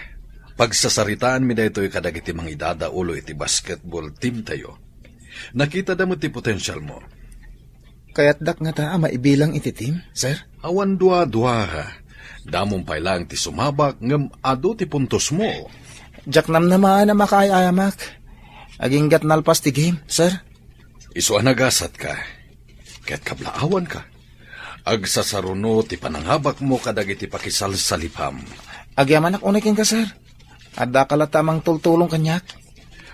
pagsasaritaanmi daytoy kadagiti mangidadaulo iti basketball teamtayo. Nakitada met ti potensialmo. Kayatdak ngata a maibilang iti team, sir? Awan dua-dua. Damom pay laeng ti sumabak ngem adu ti puntosmo. Diak namnamaan a makaay-ayamak. Aginggat nalpas ti game, sir. Isu a nagasatka, ket kablaawanka. Agsasaruno ti panangabakmo kadagiti pakisalsalipam. Agyamanak unay kenka, sir. Addaka latta a mangtultulong kaniak.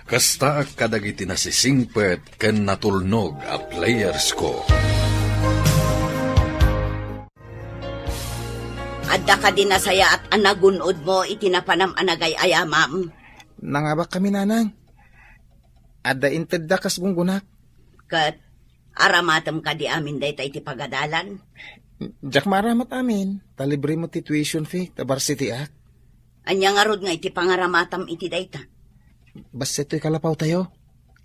Kastaak kadagiti nasisingpet ken natulnog a playersko. Adda kadi nasayaat a nagun-odmo iti napanam a nagay-ayamam? Nangabakkami, nanang. Adda intedda kas gunggonak. Ket aramatem kadi amin dayta iti pagadalan? Diak maaramat amin, ta libre met ti tuition fee ta varsity-ak. Ania ngarud nga iti pangaramatam iti dayta? Bassit toy kalapawtayo.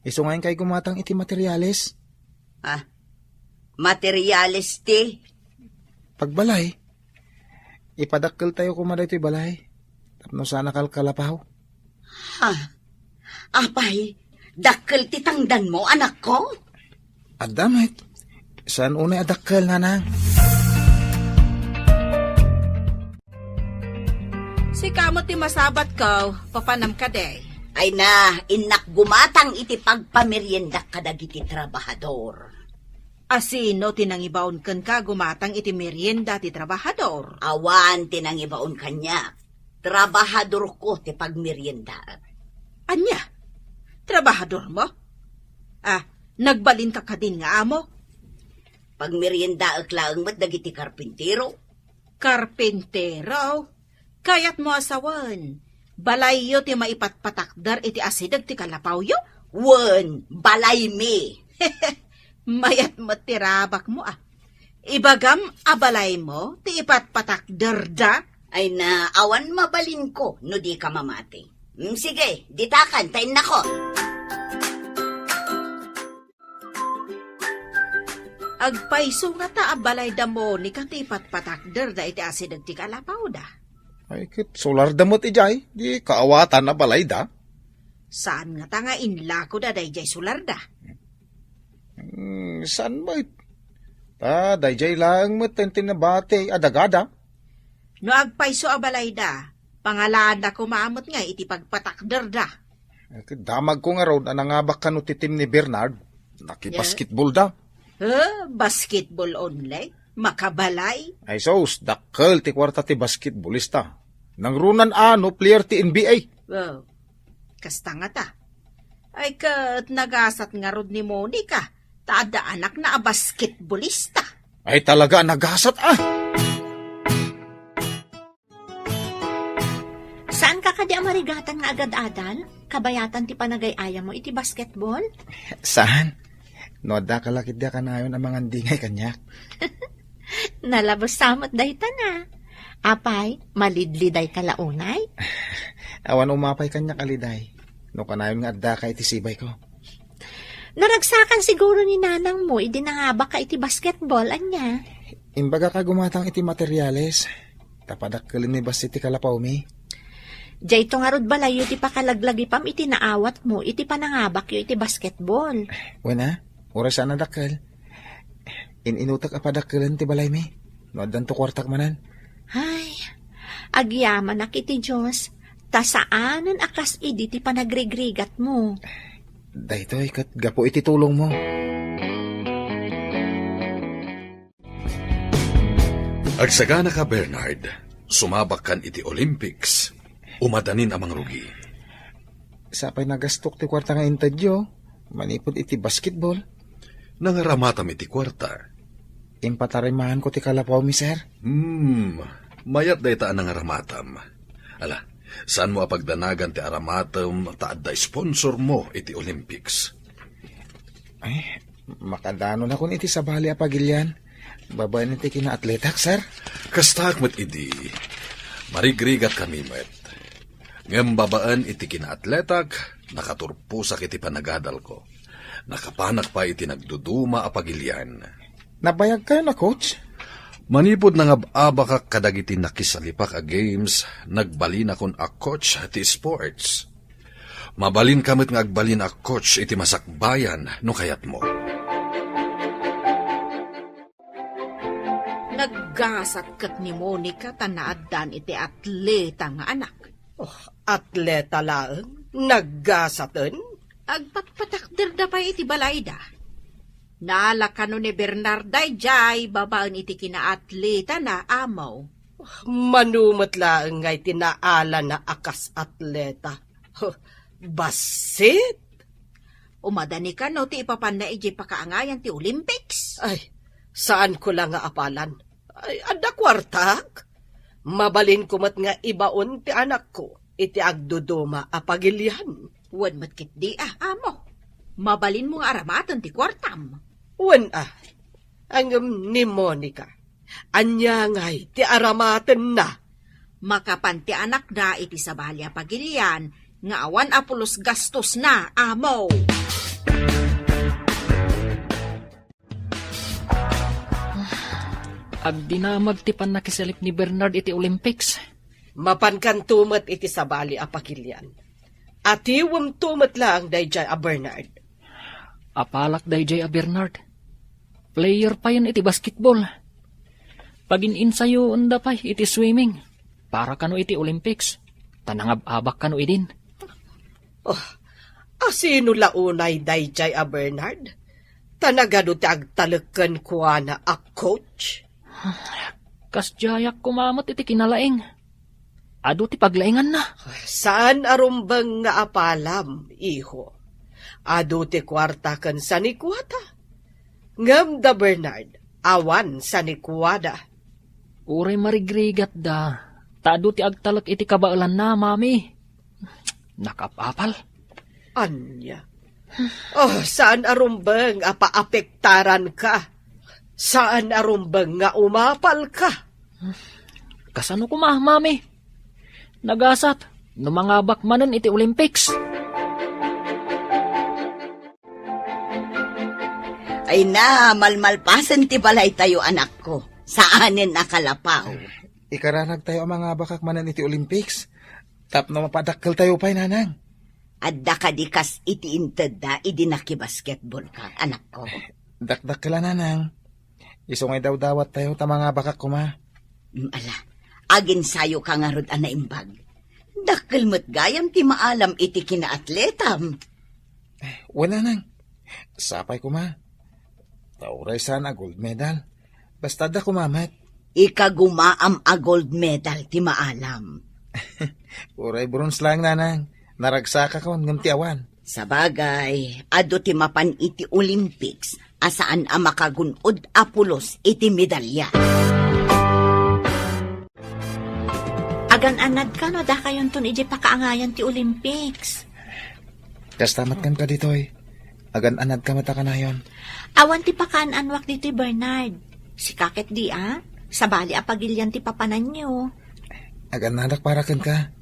Isu nga inkay gumatang iti materialis. Ah, materialis ti? Pagbalay. Ipadakkeltayo koma daytoy balay tapno saan a kalkalapaw. Ha? Apay, dakkel ti tangdanmo, anakko? Adda met. Saan unay a dakkel, nanang? Sika met ti masabatko, papanam kadi? Ay na, innak gumatang iti pagpameriendak kadagiti trabahador. A sino ti nangibaon kenka gumatang iti merienda ti trabahador? Awan ti nangibaon kaniak. Trabahadorko ti pagmeriendaek. Ania? Trabahadormo? Ah, nagbalinka kadin nga amo? Pagmeriendaek laeng met dagiti karpintero. Karpintero? Kayatmo a sawen, balayyo ti maipatpatakder iti asideg ti kalapawyo? Wen, balaymi. Mayat met ti rabakmo, a. Ibagam a balaymo ti ipatpatakderda? Ay na, awan mabalinko no dika mamati. Mm, sige, ditakan, ta innako. Agpayso ngata a balayda Monica ti ipatpatakderda iti asideg ti kalapawda? Ay, ket solarda met idiay, di kaawatan a balayda. Saan ngata nga inlakoda daydiay solarda? Hmm, saan met? Ta daydiay laeng met ti nabati a dagada. No agpayso a balayda, pangalaanda koma met nga iti pagpatakderda. Eh, damagko ngarud a nangabak kano ti team ni Bernard. Nakibasketball da. Eh, basketball only? Makabalay? Ay sus, dakkel ti kuarta ti basketballista. Nangrunan a no player ti N B A. Wow. Kasta ngata. Ay ket nagasat ngarud ni Monica, ta adda anakna a basketballista. Ay talaga a nagasat, ah! Saan ka kadi a Narigatan nga agad-adal? Kabayatan ti panagay-ayam mo iti basketball? Saan? No adda ka la ketdi a kanayon a mangandingay kaniak. Nalabes sa met dayta na. Apay, malidliday ka la unay? Awan umapay kaniak a liday. No kanayon nga adda ka iti sibay ko. Naragsakan siguro ni nanang mo idi nangabak ka iti basketball, ania? Imbagak a gumatang iti materiales. Ta padakkelen mi bassit ti kalapawmi. Dayto ngarud balayyo ti pakalaglagipam iti naawat mo iti panangabakyo iti basketball. Wen a, uray saan a dakkel. In-inutek a padakkelen ti balaymi. No addanto kuartak manen. Ay, agyamanak iti Dios, ta saanen a kas idi ti panagrigrigat mo. Daytoy ket gapu iti tulong mo. Agsagana ka, Bernard. Sumabak kan iti Olympics. Umadanin a mangrugi. Sapay nagastok ti kuarta nga intedyo, manipud iti basketball. Nangaramatam iti kuarta. Impatarimaanko ti kalapawmi, sir. Hmm, mayat dayta a nangaramatam. Ala, saan mo a pagdanagan ti aramatem ta adda sponsor mo iti Olympics? Ay, makadanonakon iti sabali a pagilian. Babaen iti kinaatletak, sir. Kastaak met idi. Marigrigat kami met. Ngem babaen iti kinaatletak, nakaturposak iti panagadalko. Nakapanak pay iti nagduduma a pagilian. Nabayag kayo na, coach? Manipud nangab-abakak kadagiti nakisalipak a games, nagbalinakon a coach ti sports. Mabalinka met nga agbalin a coach iti masakbayan no kayatmo. Naggasat ket ni Monica ta naaddan iti atleta nga anak. Oh, atleta laeng? Naggasaten? Agpatpatakderda pay iti balayda. Nala kano ni Bernard daydiay babaen iti kinaatletana, Amo. Mano met laeng nga iti naalana a kas atleta. Huh, bassit! Umadani kano ti ipapanna idiay pakaangayan ti Olympics? Ay, saanko la nga apalan. Ay, adda kuartak? Mabalinko met nga ibaon ti anakko iti agduduma a pagilian. Wen met ketdi a, Amo. Mabalinmo nga aramaten ti kuartam. Wen a. Ngem ni Monica, ania ngay ti aramatenna? Makapan ti anakda iti sabali a pagilian nga awan a pulos gastosna, Amo. Agdinamag ti pannakisalip ni Bernard iti Olympics. Mapankanto met iti sabali a pagilian. Atiwemto met laeng daydiay a Bernard. Apalak daydiay a Bernard. Player payen iti basketball. Pagin-insayoenda pay iti swimming para kano iti Olympics. Ta nangab-abak kano idin. Oh, asino la unay daydiay a Bernard? Ta nagadu ti agtalek kenkuana a coach? Kasdiayak koma met iti kinalaing. Adu ti paglainganna. Saan a rumbeng nga apalam, iho. Adu ti kuarta ken sanikuata. Ngem da Bernard, awan sanikuada. Uray marigrigatda, ta adu ti agtalek iti kabaelanna, Mami. Nakapapal. Ania? Oh, saan a rumbeng a paapektaranka? Saan a rumbeng nga umapalka? Kasano koma, Mami? Nagasat no mangabak manen iti Olympics. Ay na, malmalpasen ti balaytayo, anakko. Saanen a kalapaw. Ikaranagtayo a mangabakak manen iti Olympics. Tapno mapadakkeltayo pay, nanang. Adda kadi kas iti intedda idi nakibasketball ka, anakko? Dakdakkel a, nanang. Isu nga idawdawattayo ta mangabakak koma. Mm, ala, aginsayo ka ngarud a naimbag. Dakkel met gayam ti maalam iti kinaatletam. Wen, nanang. Sapay koma. Ta uray saan a gold medal. Basta adda koma met. Ikagumaam a gold medal ti maalam. Uray bronze laeng, nanang. Naragsakakon ngem ti awan. Sabagay, adu ti mapan iti Olympics a saan a makagun-od a pulos iti medalya. Gan-anadka no dakayonton idiay pakaangayan ti Olympics. Kasta met kenka ditoy. Agan-anadka met a kanayon. Awan ti pakaan-anuak ditoy, Bernard. Sika ket dia, sabali a pagilian ti papananyo. Agan-anadak para kenka.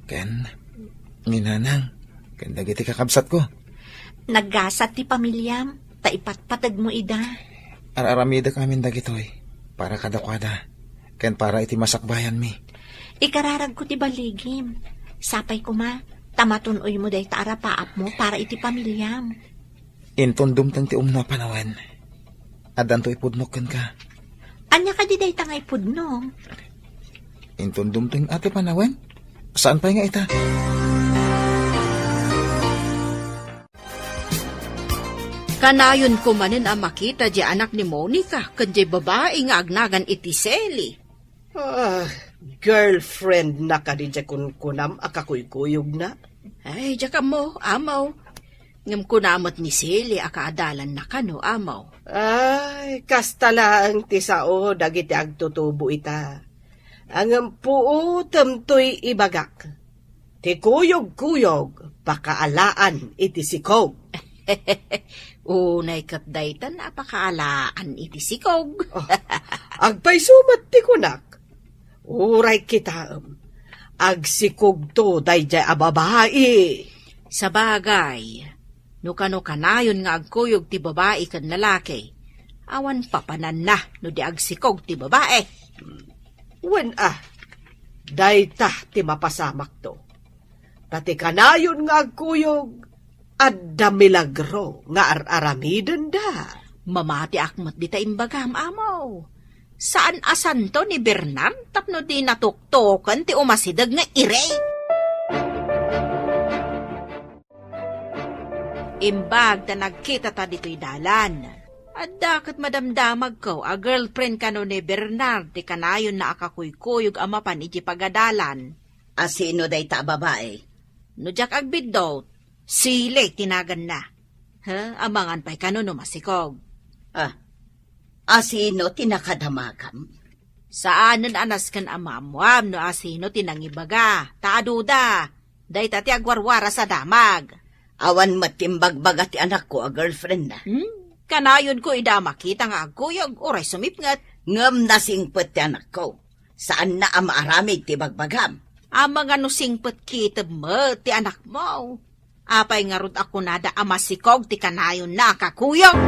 Ken ni Nanang, ken dagiti kakabsatko. Naggasat ti pamiliam, ta ipatpategmo ida. Ar-aramidek amin dagitoy para kadakuada, ken para iti masakbayanmi. Ikararagko ti baligim. Sapay koma, ta matun-oymo dayta a rapaapmo para iti pamiliam. Inton dumteng ti umno a panawen, addanto ipudnok kenka. Ania kadi dayta nga ipudno? Inton dumteng a ti panawen, saan pay nga ita? Kanayonko manen a makita diay anak ni Monica ken diay babai nga agnagan iti Sally. Ah, girlfriend na kadi diay kunkunam a kakuykuyogna? Ay, diak ammo, Amaw. Ngem kuna met ni Sally a kaadalanna kano, Amaw. Ay, kasta laeng ti sao dagiti agtutubo ita. Ngem puotem toy ibagak. Ti kuyogkuyog, pakaalaan iti sikog. Unay ket daytan a pakaalaan iti sikog. Ah, agpayso met ti kunak. Uray kitaem, agsikogto daydiay a babai. Sabagay, no kano kanayon nga agkuyog ti babai ken lalaki, awan papananna no di agsikog ti babai. Wen a, dayta ti mapasamakto. Ta ti kanayon nga agkuyog, adda milagro nga ar-aramidenda. Mamatiak met dita imbagam, Amaw. Saan a santo ni Bernard tapno di natuktoken ti umasideg nga iri. Imbag ta nagkitata ditoy dalan, adda ket madamdamagko a girlfriend kano ni Bernard ti kanayonna a kakuykuyog a mapan iti pagadalan. A sino dayta a babai? No diak agbiddut, Sally ti naganna. Ha, amangan pay kano no masikog. Ah, a sino ti nakadamagam? Saanen a nasken a maammoam no a sino ti nangibaga, ta aduda. Dayta ti agwarwaras a damag. Awan met ti imbagbaga ti anakko a girlfriendna. Hmm? Kanayonko ida a makita nga agkuyog, uray sumipnget. Ngem nasingpet ti anakko. Saanna a maaramid ti bagbagam. Amangan no singpet kitem met ti anakmo. Apay ngarud a kunada a masikog ti kanayonna a kakuyog?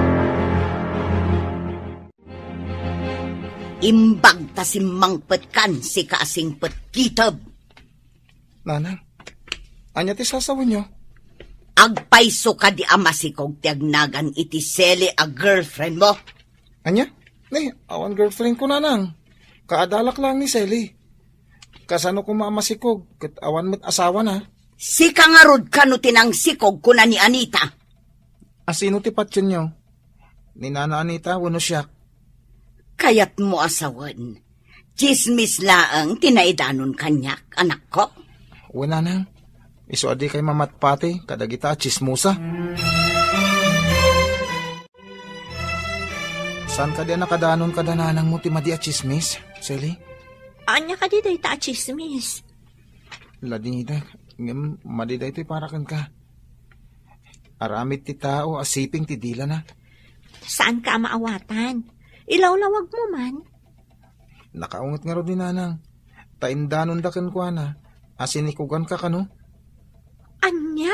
Imbag ta simmangpetkan, sika a singpet kitem. Nanang, ania ti sasawenyo? Agpayso kadi a masikog ti agnagan iti Sally a girlfriendmo? Ania? Ni, awan girlfriendko, Nanang. Kaadalak laeng ni Sally. Kasano koma a masikog ket awan met asawana? Sika ngarud kano ti nangsikog, kuna ni Anita. A sino ti patienyo? Ni Nana Anita wenno siak? Kayatmo a sawen, tsismis laeng ti naidanon kaniak, anakko? Wen, Nanang. Isu a dikay mamatpati kadagita a tsismosa. Saan kadi a nakadanon kada nanangmo ti madi a tsismis, Sally? Ania kadi dayta a tsismis? Ladingidek, ngem madi daytoy para kenka. Aramid ti tao a siping ti dilana. Saanka a maawatan. Ilawlawagmo man. Nakaunget ngarud ni Nanang, ta indanonda kenkuana a sinikuganka kano. Ania?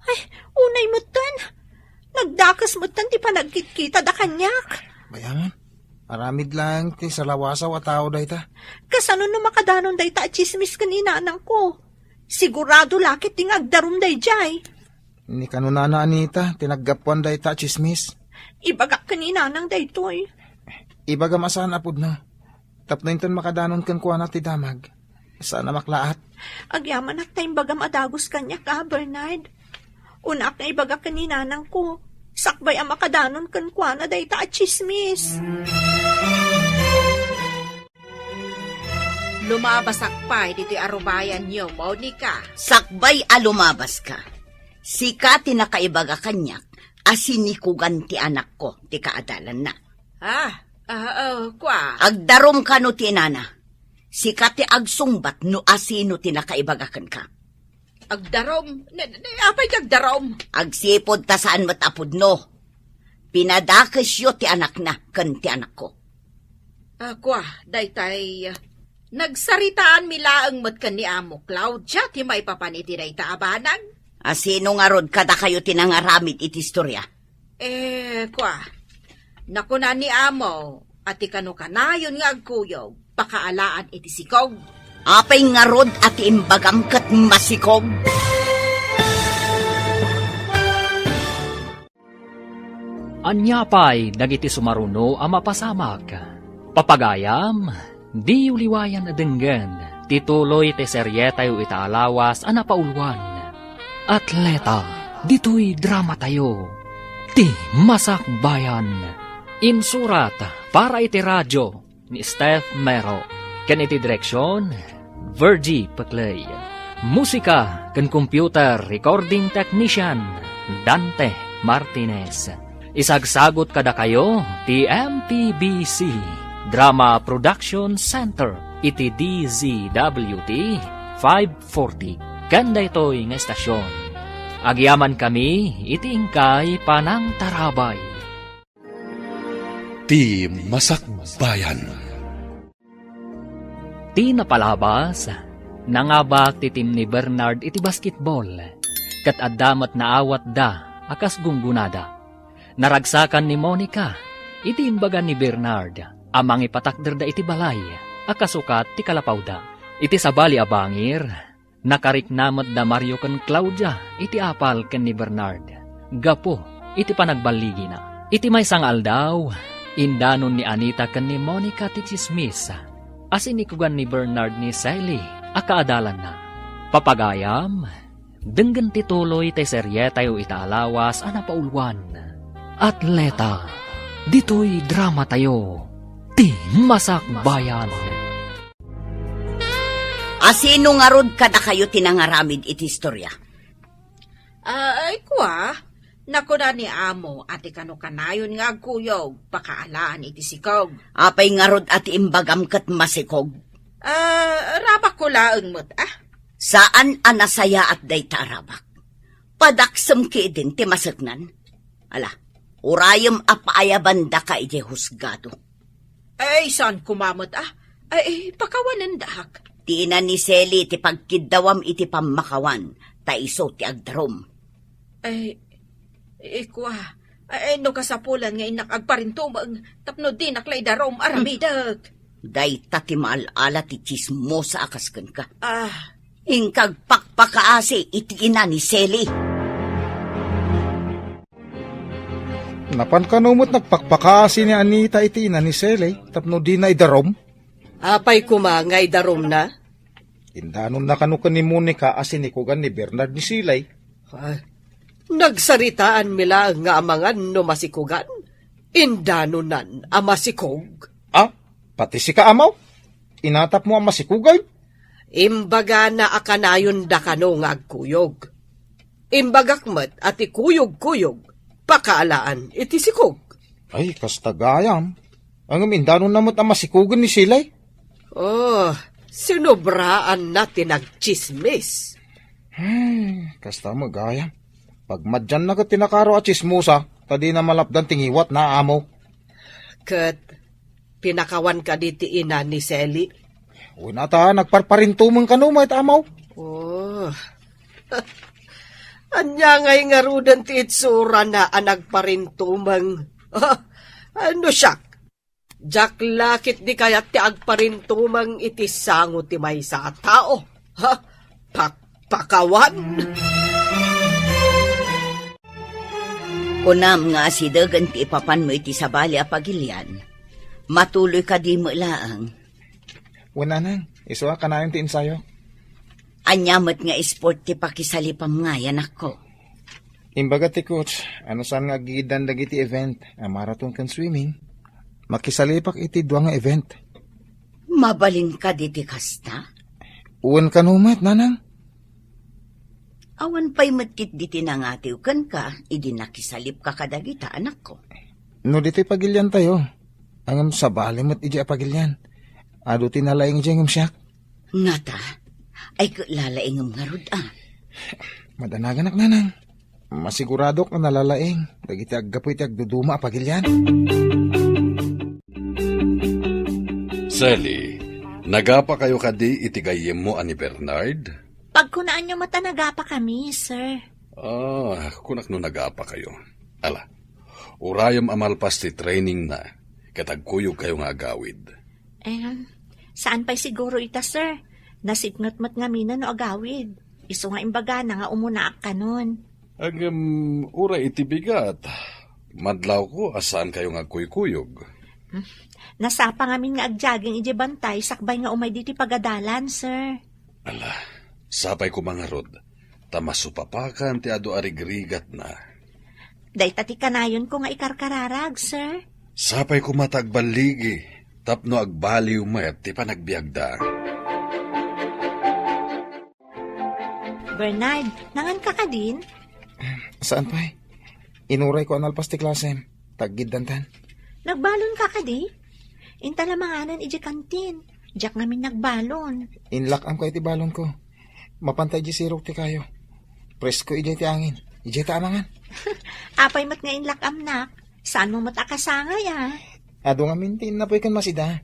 Ay, unay metten. Nagdakes metten ti panagkitkitada kaniak. Bayaman, aramid laeng ti salawasaw a tao dayta. Kasano no makadanon dayta a tsismis ken ni nanangko? Sigurado la ket ti nga agdarum daydiay. Ni kano Nana Anita ti naggapuan dayta a tsismis. Ibagak ken ni Nanang daytoy. Ibagam a saan a pudno. Tapno inton makadanon kenkuana ti damag, saan a maklaat. Agyamanak ta imbagam a dagus kaniak, a, Bernard. Unak nga ibagak ken ni Nanangko, sakbay a makadanon kenkuana dayta a tsismis. Lumabasak pay ditoy arubayanyo, Monica. Sakbay a lumabaska, sika ti nakaibaga kaniak a sinikugan ti anakko ti kaadalanna. Ah, ah, ah, kua. Agdarum kano ti inana. Sika ti agsungbat no asino ti nakaibaga kenka. Agdarom? Ne, ne, apay ti agdarom? Agsipud ta saan met a pudno. Pinadakesyo ti anakna ken ti anakko. Ah, kua, daytay, ah, nagsaritaanmi laeng met ken ni Amo Claudia ti maipapan iti dayta a banag. Asino ngarud kadakayo ti nangaramid iti istorya? Eh, kua, nakuna ni Amo a ti kano kanayon nga agkuyog, pakaalaan iti sikog. Apay ngarud a ti imbagam ket masikog? Ania pay dagiti sumaruno a mapasamak? Papagayam, diyo liwayan a denggen ti tuloy ti serietayo ita a lawas a napauluan. Atleta, ditoy dramatayo, ti Masakbayan. Insurat para iti radio ni Steph Mero, ken iti direksion, Virgie Peclay. Musika ken computer recording technician, Dante Martinez. Isagsagut kadakayo ti M P B C Drama Production Center iti D Z W T five forty ken daytoy nga estasion. Agyamankami iti inkay panangtarabay. Ti Masakbayan. Ti napalabas, nangabak ti team ni Bernard iti basketball, ket adda met naawatda a kas gunggonada. Naragsakan ni Monica iti imbaga ni Bernard a mangipatakderda iti balay a kasukat ti kalapawda. Iti sabali a bangir, nakarikna met da Mario ken Claudia iti apal ken ni Bernard gapu iti panagballigina. Iti maysa nga aldaw, indanon ni Anita ken ni Monica ti tsismis a sinikugan ni Bernard ni Sally a kaadalanna. Papagayam, denggen ti tuloy ti serietayo ita a lawas a napauluan. Atleta, ditoy dramatayo, ti Masakbayan. Asino ngarud kadakayo ti nangaramid iti istorya? Ah, ay, kua, nakuna ni Amo a ti kano kanayon nga agkuyog, pakaalaan iti sikog. Apay ngarud a ti imbagam ket masikog? Ah, rabakko laeng met, ah. Saan a nasayaat dayta a rabak. Padaksem ketdin ti maseknan. Ala, urayem a paayabandaka idiay husgado. Ay, saan koma met, ah? Ay, pakawanendak. Ti ina ni Sally ti pagkiddawam iti pammakawan, ta isu ti agdarum. Ay, ikua, ay, no kasapulan nga innak agparintumeng, tapno dinak la idarum, aramidek. Dayta ti maal-ala ti tsismosa a kas kenka. Ah. Inka agpakpakaasi iti ina ni Sally. Napan kano met nagpakpakaasi ni Anita iti ina ni Sally tapno dina idarum? Apay koma nga idarumna? Indanonna kano ken ni Monica a sinikugan ni Bernard ni Sally. Ah, nagsaritaanmi laeng nga amangan no masikugan. Indanonan a masikog. Ah, pati sika, Amaw? Inatapmo a masikugan? Imbagana a kanayonda kano nga agkuyog. Imbagak met a ti kuyog-kuyog, pakaalaan iti sikog. Ay, kasta gayam. Ngem indanonna met a masikugen ni Sally. Oh, sinobraanna ti nagtsismis. Ay, kasta met gayam. Pagmadianna ket ti nakaro a tsismosa, ta dina malapdan ti ngiwatna, Amaw. Ket pinakawan kadi ti ina ni Sally? Wen a ta, nagparparintumeng kano met, Amaw. Oh. Ania ngay ngaruden ti itsurana a nagparintumeng? Ah, no siak, diak la ketdi kayat ti agparintumeng iti sango ti maysa a tao. Ha? Pakpakawan? Kunam nga asidegen ti ipapanmo iti sabali a pagilian. Matuloy kadi met laeng? Wen, Nanang, isu a kanayon ti ensayo. Ania met nga sport ti pakisalipam ngay, anakko? Imbaga ti coach, a no saan nga aggigiddan dagiti event a marathon ken swimming, makisalipak iti dua nga event. Mabalin kadi ti kasta? Wen kano met, Nanang. Awan pay met ketdi ti nangatiw kenka idi nakisalipka kadagita, anakko. No ditoy pagiliantayo, ngem sabali met idiay a pagilian. Adu ti nalaing idiay ngem siak. Ngata, ay ket lalaingem ngarud, a? Madanaganak, nanang. Masiguradok a nalalaing dagiti aggapu iti agduduma a pagilian. Sally, nagapakayo kadi iti gayyemmo a ni Bernard? Pagkunaanyo met a nagapakami, sir. Ah, kunak no nagapakayo. Ala, urayem a malpas ti trainingna, ket agkuyogkayo nga agawid. Em, saan pay siguro ita, sir. Nasipnget met ngamin no agawid. Isu nga imbagana nga umunaak kanon. Ngem, uray iti bigat, madlawko a saankayo nga agkuykuyog. Hmm. Nasapa ngamin nga agjogging idiay bantay sakbay nga umay ditoy pagadalan, sir. Ala, sapay koma ngarud, ta masupapakan ti adu a rigrigatna. Dayta ti kanayonko nga ikarkararag, sir. Sapay koma ta agballigi, tapno agbaliw met ti panagbiagda. Bernard, nanganka kadin? Saan pay? Inurayko a nalpas ti klasem. Taggiddantan. Nagbalonka kadi? Inta la manganen idiay kantin. Diak ngamin nagbalon. Inlak-amko iti balonko. Mapanta idiay sirok ti kayo. Presko idiay ti angin. Idiay ta amangan. Apay met nga inlak-amnak? Saanmo met a kasangay, a? Adu ngamin ti innapoy ken Masida.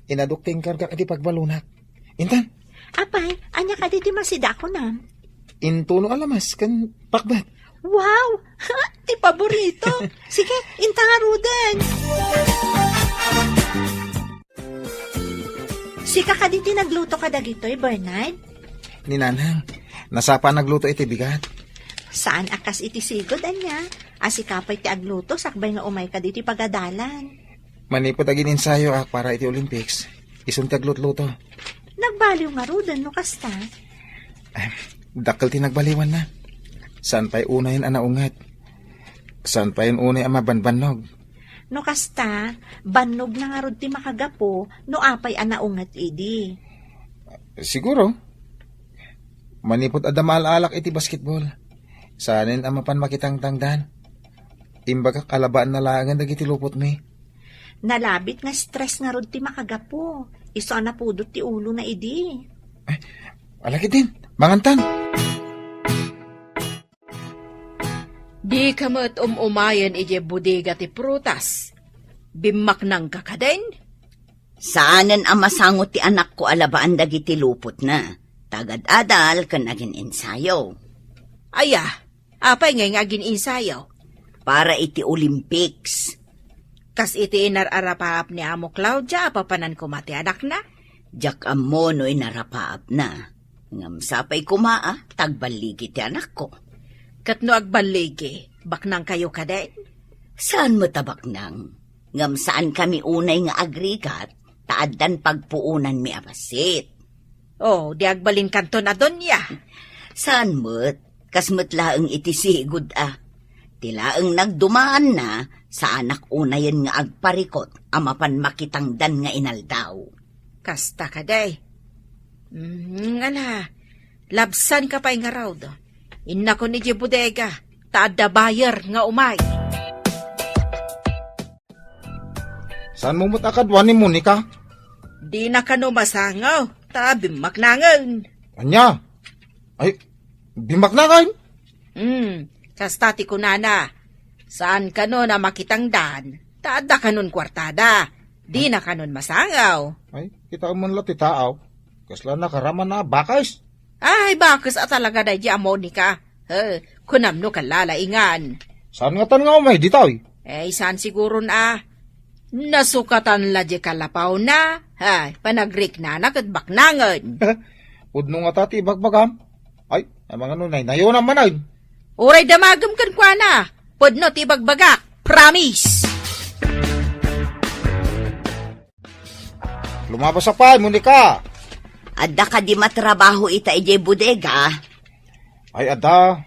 Inadok ti inkargak iti pagbalonak. Intan. Apay, ania kadi ti Masida a kunam? Intuno a lamas ken pakbet. Wow! Ti paborito. Sige, inta ngaruden. Sika kadi ti nagluto kadagitoy, Bernard? Ni nanang, nasapa a nagluto iti bigat. Saan a kas iti sigud, ania? A sika pay ti agluto sakbay nga umayka ditoy pagadalan. Manipud agin-ensayoak para iti Olympics, isun ti aglutluto. Nagbaliw ngaruden no kasta. Em, dakkel ti nagbaliwanna. Saan pay unayen a naunget. Saan pay unay a mabanbannog. No kasta, bannogna ngarud ti makagapu no apay a naunget idi. Siguro. Manipud adda maal-alak iti basketball, saanen a mapan makitangtangdan. Imbagak a labaanna laengen dagiti lupotmi. Nalabit nga stress ngarud ti makagapu. Isu a napudot ti ulona idi. Ay, ala ketdin, mangantan. Dika met um-umayen idiay bodega ti prutas. Bimmaknangka kadin? Saanen a masango ti anakko a labaan dagiti lupotna. Ta agad-adal ken agin-ensayo. Aya, apay ngay nga agin-ensayo? Para iti Olympics. Kas iti inar-arapaap ni Amo Claudia a papanan koma ti anakna? Diak ammo no inarapaapna. Ngem sapay koma a ta agballigi ti anakko. Ket no agballigi, baknangkayo kadin? Saan met a baknang. Ngem saankami unay nga agrigat, ta addan pagpuonanmi a bassit. Oh, di agbalinkanton a donia. Saan met, kas met laeng iti sigud a. Ti laeng nagdumaanna, saanak unayen nga agparikot a mapan makitangdan nga inaldaw. Kasta kadi. Mm, ala, labsanka pay ngarud. Innakon idiay bodega, ta adda buyer nga umay. Saanmo met a kadua ni Monica? Dina kano masango, ta bimmaknangen. Ania? Ay, bimmaknangen? Hmm, kasta ti kunana. Saan kano na makitangdan, ta adda kanon kuartada. Dina kanon masango. Ay, kitaem man la ti taaw. Kasla nakaraman a bakes. Ay, bakes a talaga daydi a Monica. He, kunam no kallalaingan. Saan ngatan nga umay ditoy? Eh, saan siguron a. Nasukatan la di kalapawna. Ay, panagriknana ket baknangen. Pudno ngata ti ibagbagam. Ay, amangano naynayonam manen. Uray damagem kenkuana. Pudno ti ibagbagak. Promise. Lumabasak pay, Monica. Adda kadi matrabaho ita idiay bodega? Ay, adda.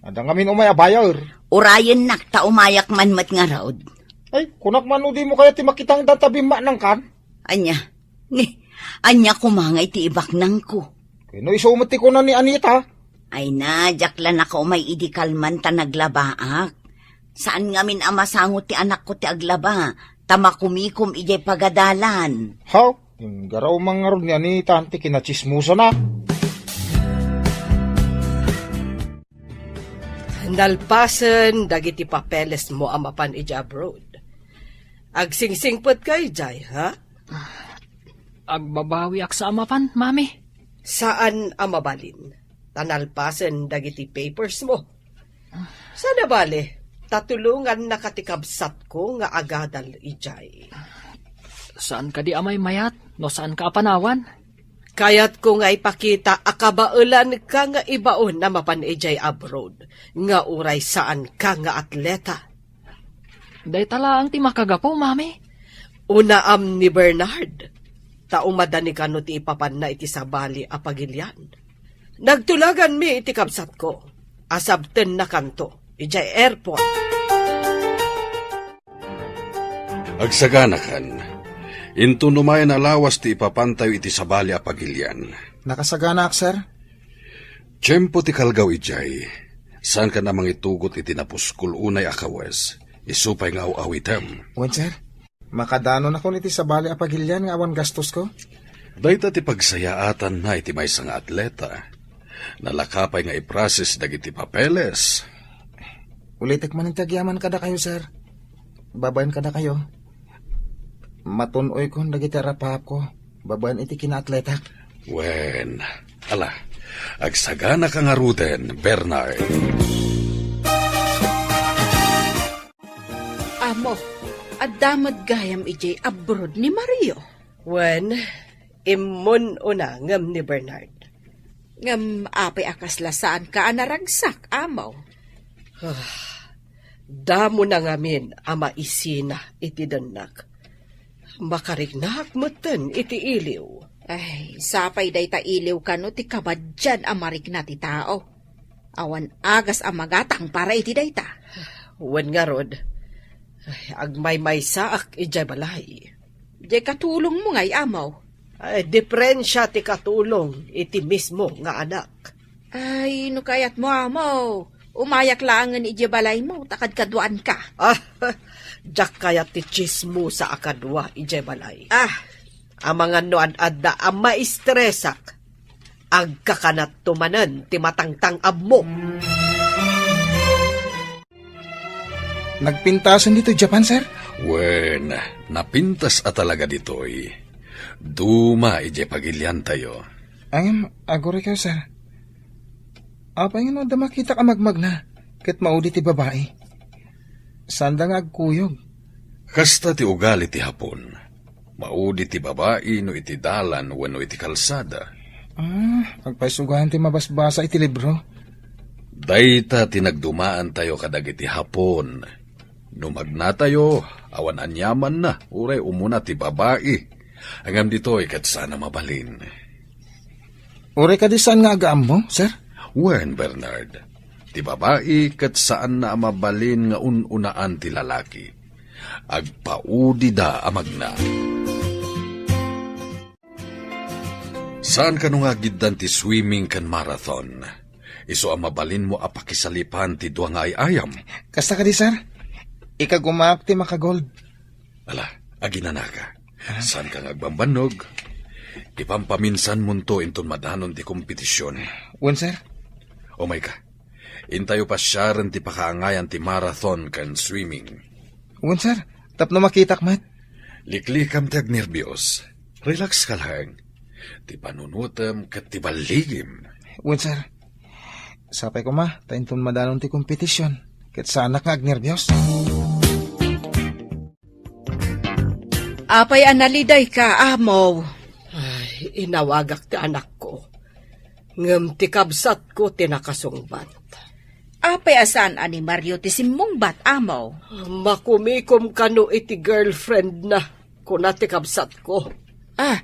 Adda ngamin umay a buyer. Urayennak ta umayak man met ngarud. Ay, kunak man no dimo kayat ti makitangdan ta bimmaknangkan? Ania? Ni, ania koma nga iti ibaknangko? Ken no isu met ti kuna ni Anita? Ay na, diak la nakaumay idi kalman ta naglabaak. Saan ngamin a masango ti anakko ti aglaba, ta makumikom idiay pagadalan. Haw? Garaw man ngarud ni Anita ti kinatsismosana. Nalpasen dagiti papelesmo a mapan idiay abroad, agsingsingpetka idiay, ha? Agbabawiak sa a mapan, Mami. Saan a mabalin, ta nalpasen dagiti papersmo. Saan a bale, ta tulongannaka ti kabsatko nga agadal idiay. Saan kadi a maymayat no saanka a panawan? Kayatko nga ipakita a kabaelanka nga ibaon a mapan idiay abroad nga uray saanka nga atleta. Dayta laeng ti makagapu, Mami. Unaam ni Bernard, ta umadani kano ti ipapanna iti sabali a pagilian. Nagtulaganmi iti kabsatko a sabtennakanto idiay airport. Agsaganakan. Inton umayen a lawas ti ipapantayo iti sabali a pagilian. Nakasaganaak, sir. Tiempo ti kalgaw idiay. Saankan a mangitugot iti napuskol unay a kawes. Isu pay nga aw-awitem. Wen, sir. Makadanonakon iti sabali a pagilian nga awan gastosko? Dayta ti pagsayaatanna iti maysa nga atleta. Nalaka pay nga i-process dagiti papeles. Ulitek manen ti agyaman kadakayo, sir. Babaen kadakayo. Matun-oykon dagiti arapahapko babaen iti kinaatletak. Wen, ala, agsaganaka ngaruden, Bernard. Amo, adda met gayam idiay abroad ni Mario. Wen, immun-una ngem ni Bernard. Ngem apay a kasla saanka a naragsak, Amo? Ah, damo na ngamin a maisina iti dennak. Makariknaak metten iti iliw. Ay, sapay dayta iliw kano ti kabaddian a marikna ti tao. Awan agas a magatang para iti dayta. Wen ngarud, ay, agmaymaysaak idiay balay. Diay katulongmo ngay, Amo? Ay, diferensia ti katulong iti mismo nga anak. Ay, no kayatmo, Amo, umayak laengen idiay balaymo, ta kadkaduaanka. Ah, diak kayat ti tsismosa a kadua idiay balay. Ah. Amangan no ad-adda a maistresak, agkakanatto manen ti matangtang-abmo. Nagpintasen ditoy Japan, sir? Wen, napintas a talaga ditoy. Duma idiay pagiliantayo. Ngem, aguray kayo, sir. Apay nga no adda makitak a magmagna, ket maudi ti babai? Saanda nga agkuyog. Kasta ti ugali ti Hapon. Maudi ti babai no iti dalan wenno iti kalsada. Ah, agpaisugayan ti mabasbasa iti libro. Dayta ti nagdumaantayo kadagiti Hapon. No magnatayo, awan aniamanna, uray umuna ti babai. Ngem ditoy ket saan a mabalin. Uray kadi saan nga agaammo, sir? Wen, Bernard, ti babai ket saanna a mabalin nga un-unaan ti lalaki. Agpaudida a magna. Saan kano nga agiddan ti swimming ken marathon? Isu a mabalinmo a pakisalipan ti dua nga ay-ayam. Kasta kadi, sir? Ikagumaak ti makagold. Ala, aginanaka. Ah. Saanka nga agbambannog? Ipampaminsanmonto inton madanon ti kompetision. Wen, sir. Umayka. Intayo pasiaren ti pakaangayan ti marathon ken swimming. Wen, sir. Tapno makitak met. Liklikam ti agnerbios. Relax ka laeng. Ti panunutem ket ti balligim. Wen, sir. Sapay koma, ta inton madanon ti kompetision, ket saanak nga agnerbios. Apay a nalidayka, Amo? Ay, inawagak ti anakko. Ngem ti kabsatko ti nakasungbat. Apay a saan a ni Mario ti simmungbat, Amo? Makumikom kano iti girlfriendna, kuna ti kabsatko. Ah,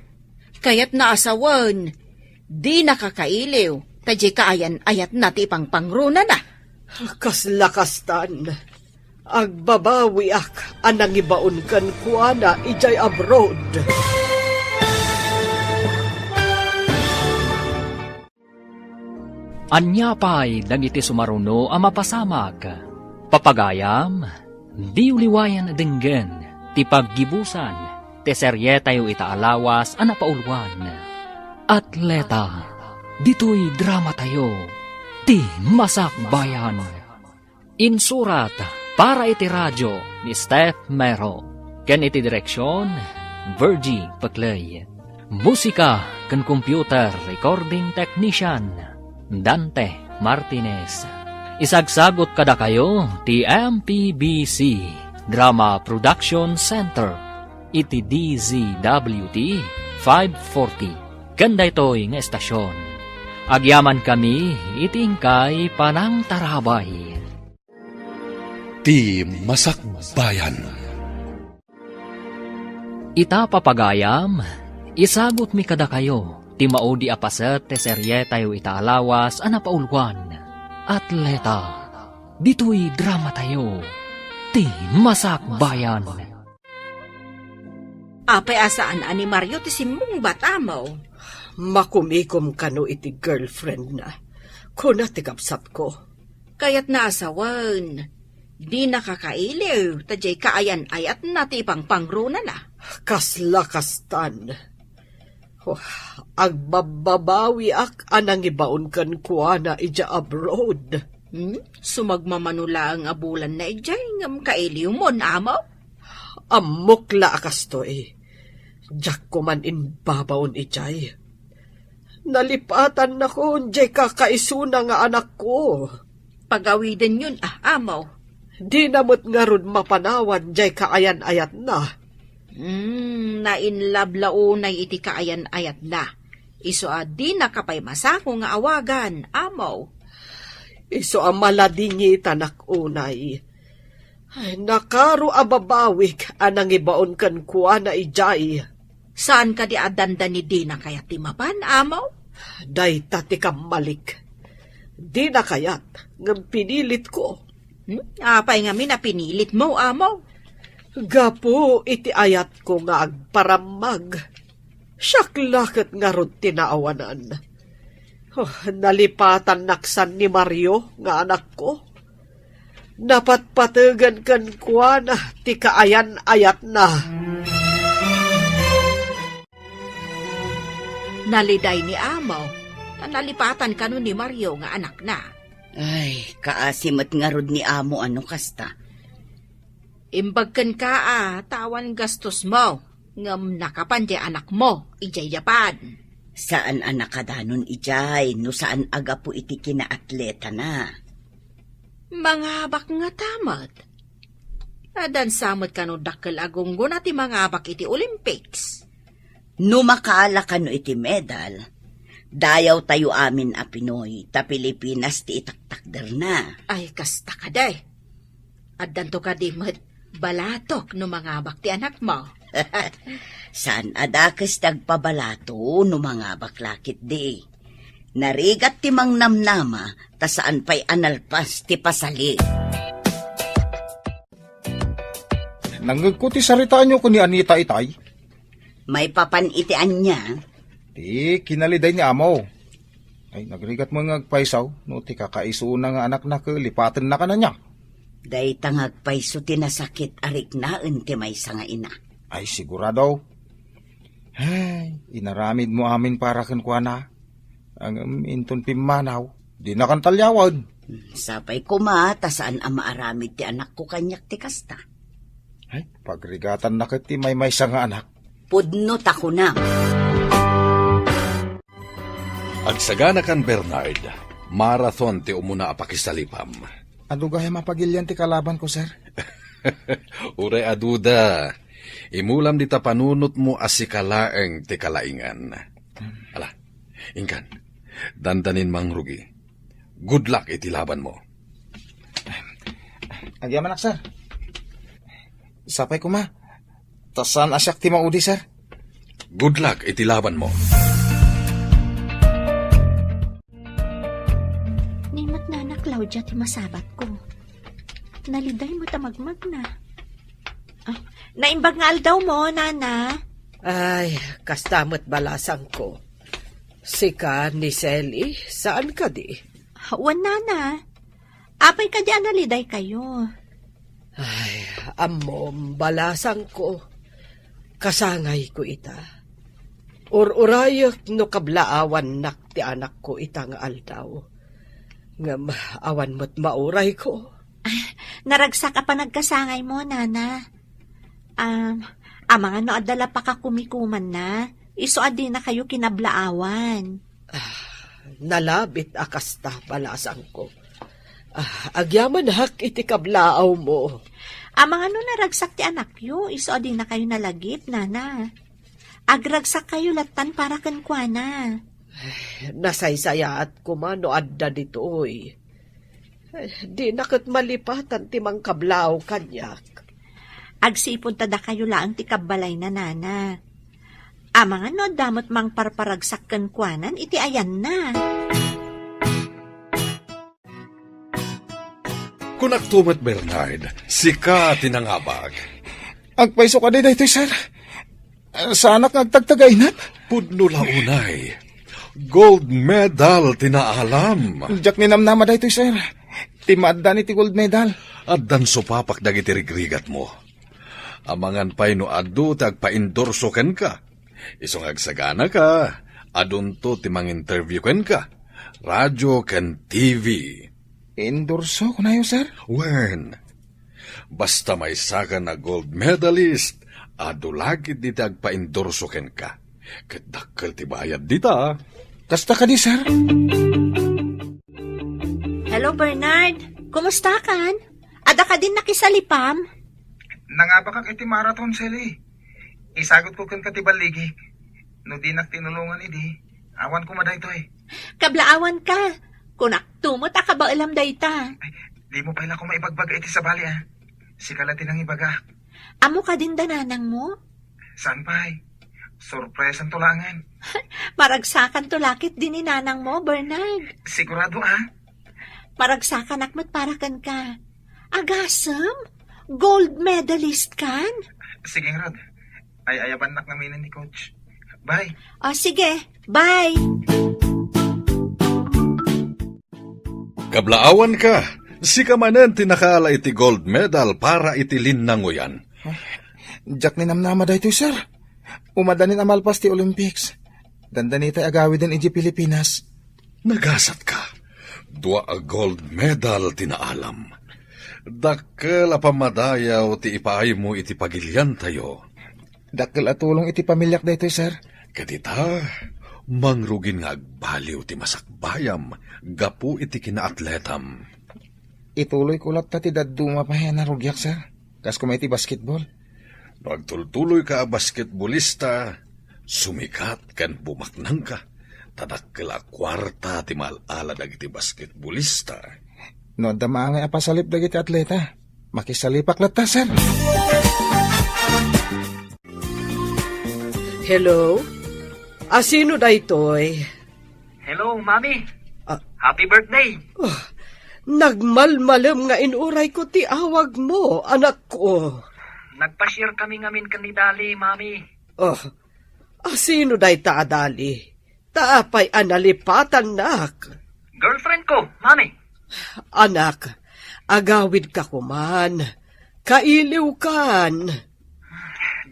kayatna a sawen, dina kakailiw, ta diay kaayan-ayatna ti ipangpangrunana. Kasla kastan. Agbabawiak a nangibaon kenkuana idiay abroad. Ania pay dagiti sumaruno a mapasamak? Papagayam, diyo liwayan a denggen ti paggibusan ti serietayo ita a lawas a napauluan. Atleta, ditoy dramatayo, ti Masakbayan. Insurat para iti radio ni Steph Mero, ken iti direksion, Virgie Pecley. Musika ken computer recording technician, Dante Martinez. Isagsagut kadakayo ti M P B C Drama Production Center iti D Z W T five forty ken daytoy nga estasion. Agyamankami iti inkay panangtarabay. Ti Masakbayan. Ita, papagayam, isagutmi kadakayo ti maudi a paset ti serietayo ita a lawas a napauluan. Atleta, ditoy dramatayo, ti Masakbayan. Apay a saan a ni Mario ti simmungbat, Amo? Makumikom kano iti girlfriend na, kuna ti kabsatko. Kayatna a sawen, dina kakailiw, ta diay kaayan-ayatna ti ipangpangronana. Kasla kastan. Oh, agbabbabawiak a nangibaon kenkuana idiay abroad. Hmm? Sumagmamano laeng a bulanna idiay, ngem kailiwmon, Amo? Ammok la a kastoy. Diak koman imbabaon idiay. Nalipatannakon diay kakaisuna nga anakko. Pagawidenyon, ah, Amo. Dina met ngarud mapanawan diay kaayan-ayatna. Hmm, nainlab la unay iti kaayan-ayatna. Isu a dinaka pay masako nga awagan, Amo. Isu a maladingitanak unay. Ay, nakaro a babawik a nangibaon kenkuana idiay. Saan kadi a dandani dina kayat ti mapan, Amo? Dayta ti kammalik. Dina kayat, ngem pinilitko. Hmm? Apay ngamin a pinilitmo, Amo? Gapu iti ayatko nga agparammag. Siak la ket ngarud ti naawanan. Oh, nalipatannak san ni Mario nga anakko. Napatpategan kenkuana ti kaayan-ayatna. Naliday ni Amo, ta nalipatan kano ni Mario nga anakna. Ay, kaasi met ngarud ni Amo a no kasta. Imbag kenka a ta awan gastosmo, ngem nakapan diay anakmo idiay Japan. Saan a nakadanon idiay no saan a gapu iti kinaatletana. Mangabak ngata met. Addan sa met kano dakkel a gunggona ti mangabak iti Olympics. No makaala kano iti medal, dayawtayo amin a Pinoy ta Pilipinas ti itaktakderna. Ay, kasta kadi. Addanto kadi met balatok no mangabak ti anakmo. Saan a dakes ti agpabalato no mangabak la ketdi. Narigat ti mangnamnama, ta saan pay a nalpas ti pasali. Nangngegko ti saritaanyo ken ni Anita itay. Maipapan iti ania? Ti kinaliday ni Amo. Ay, nagrigat mo nga agpayso, no ti kakaisuna nga anakna ket lipatenna kan ania? Dayta nga agpayso ti nasakit a riknaen ti maysa nga ina. Ay, sigurado. Ay, inaramid mo amin para kenkuana. Ngem inton pimmanaw, dinakan talyawen. Sapay koma ta saan a maaramid ti anakko kaniak ti kasta. Ay, pagrigatanna ket ti maymaysa nga anak. Pudno ta kunam. Agsaganakan, Bernard. Marathon ti umuna a pakisalipam. Adu gayam a pagilian ti kalabanko, sir? Uray aduda. Imulam dita panunotmo a sika laeng ti kalaingan. Ala, inkan. Dandanin mangrugi. Good luck iti labanmo. Agyamanak, sir. Sapay koma. Ta saan a siak ti maudi, sir. Good luck iti labanmo. Ni met Nana Claudia ti masabatko. Naliday met a magmagna. Ah, naimbag nga aldawmo, Nana. Ay, kasta met balasangko. Sika ni Selly, saan kadi? Wen, Nana. Apay kadi a nalidaykayo? Ay, ammom, balasangko. Kasangayko ita. Ur-urayek no kablaawannak ti anakko ita nga aldaw. Ngem awan met maurayko. Ah, naragsak a panagkasangaymo, Nana. Um, amangan no adda la pakakumikumanna, isu a dinakayo kinablaawan. Ah, nalabit a kasta, balasangko. Ah, agyamanak iti kablaawmo. Amangan no naragsak ti anakyo, isu a dinakayo nalagip, Nana. Agragsakkayo lattan para kenkuana. Ay, nasaysayaat koma no adda ditoy. Ay, dina ket malipatan ti mangkablaaw kaniak. Agsipud ta dakayo laeng ti kabbalayna, Nana. Amangan no adda met mangparparagsak kenkuanan iti ayanna. Kunakto met, Bernard, sika ti nangabak. Agpayso kadi daytoy, sir? Saanak nga agtagtagainep? Pudno la unay. Gold medal ti naalam. Diak ninamnama daytoy, sir. Ti maaddan iti gold medal. Addan supapak dagiti rigrigatmo. Amangan pay no adu ti agpaindorso kenka. Isu nga agsaganaka, adunto ti manginterview kenka. Radio ken T V. Indorso, kunayo, sir? Wen, basta maysakan a gold medalist, adu la ketdi ti agpaindorso kenka. Ket dakkel ti bayad dita. Kasta kadi, sir? Hello, Bernard. Kumustakan? Adda kadin nakisalipam? Nangabakak iti marathon, Sally. Isagutko kenka ti balligik. No dinak tinulongan idi, awan koma daytoy. Kablaawanka. Kunakto met a kabaelam dayta. Ay, dimo pay la koma ibagbaga iti sabali, a. Sika la ti nangibagak. Ammo kadin da nanangmo? Saan pay? Sorpresanto laengen. Maragsakanto la ketdi ni nanangmo, Bernard. Sigurado, a? Maragsakanak met para kenka. Agasem? Gold medalist kan? Sige ngarud. Ay-ayabannak ngamin ni coach. Bye. O, sige. Bye. Kablaawanka, sika manen ti nakaala iti gold medal para iti linnangoyan. Diak ninamnama daytoy, sir. Umadanin a malpas ti Olympics. Dandanitay agawiden idiay Pilipinas. Nagasatka. Dua a gold medal ti naalam. Dakkel a pammadayaw ti ipaaymo iti pagiliantayo. Dakkel a tulong iti pamiliak daytoy, sir. Ket ita, mangrugin nga agbaliw ti masakbayam gapu iti kinaatletam. Ituloyko latta ti dadduma pay a narugiak, sir. Kas koma iti basketball. No agtultuloyka a basketbolista, sumikat ken bumaknangka. Ta dakkel a kuarta ti maal-ala dagiti basketbolista. No adda maangay a pasalip dagiti atleta, makisalipak latta, sir. Hello? Asino daytoy? Hello, Mami. Ah. Happy birthday. Ah, nagmalmalem nga inurayko ti awagmo, anakko. Nagpasiar kami ngamin ken ni Dali, Mami. Ah, asino dayta a Dali? Ta apay a nalipatannak? Girlfriend ko, Mami. Anak, agawidka koman. Kailiwkan.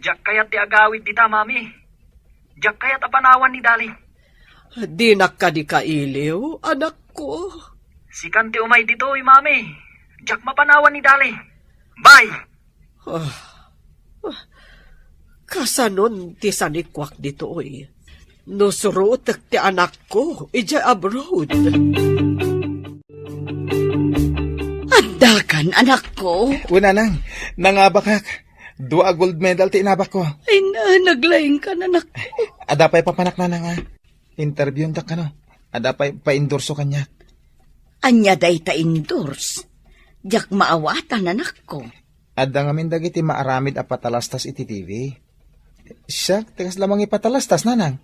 Diak kayat ti agawid dita, Mami. Diak kayat a panawan ni Dali. Dinak kadi kailiw, anakko? Sikan ti umay ditoy, Mami. Diak mapanawan ni Dali. Bye! Ah, ah, kasanon ti sanikuak ditoy? No surotek ti anakko idiay abroad. Addakan, anakko? Wen, nanang, nangabakak. Dua a gold medal ti inabakko. Ay na, naglaingkan, anak. Adda pay papanak, nanang, a. Interviewdak kano. Adda pay paindorso kaniak. Ania dayta endorse? Diak maawatan, anakko. Adda ngamin dagiti maaramid a patalastas iti T V. Siak ti kasla mangipatalastas, nanang.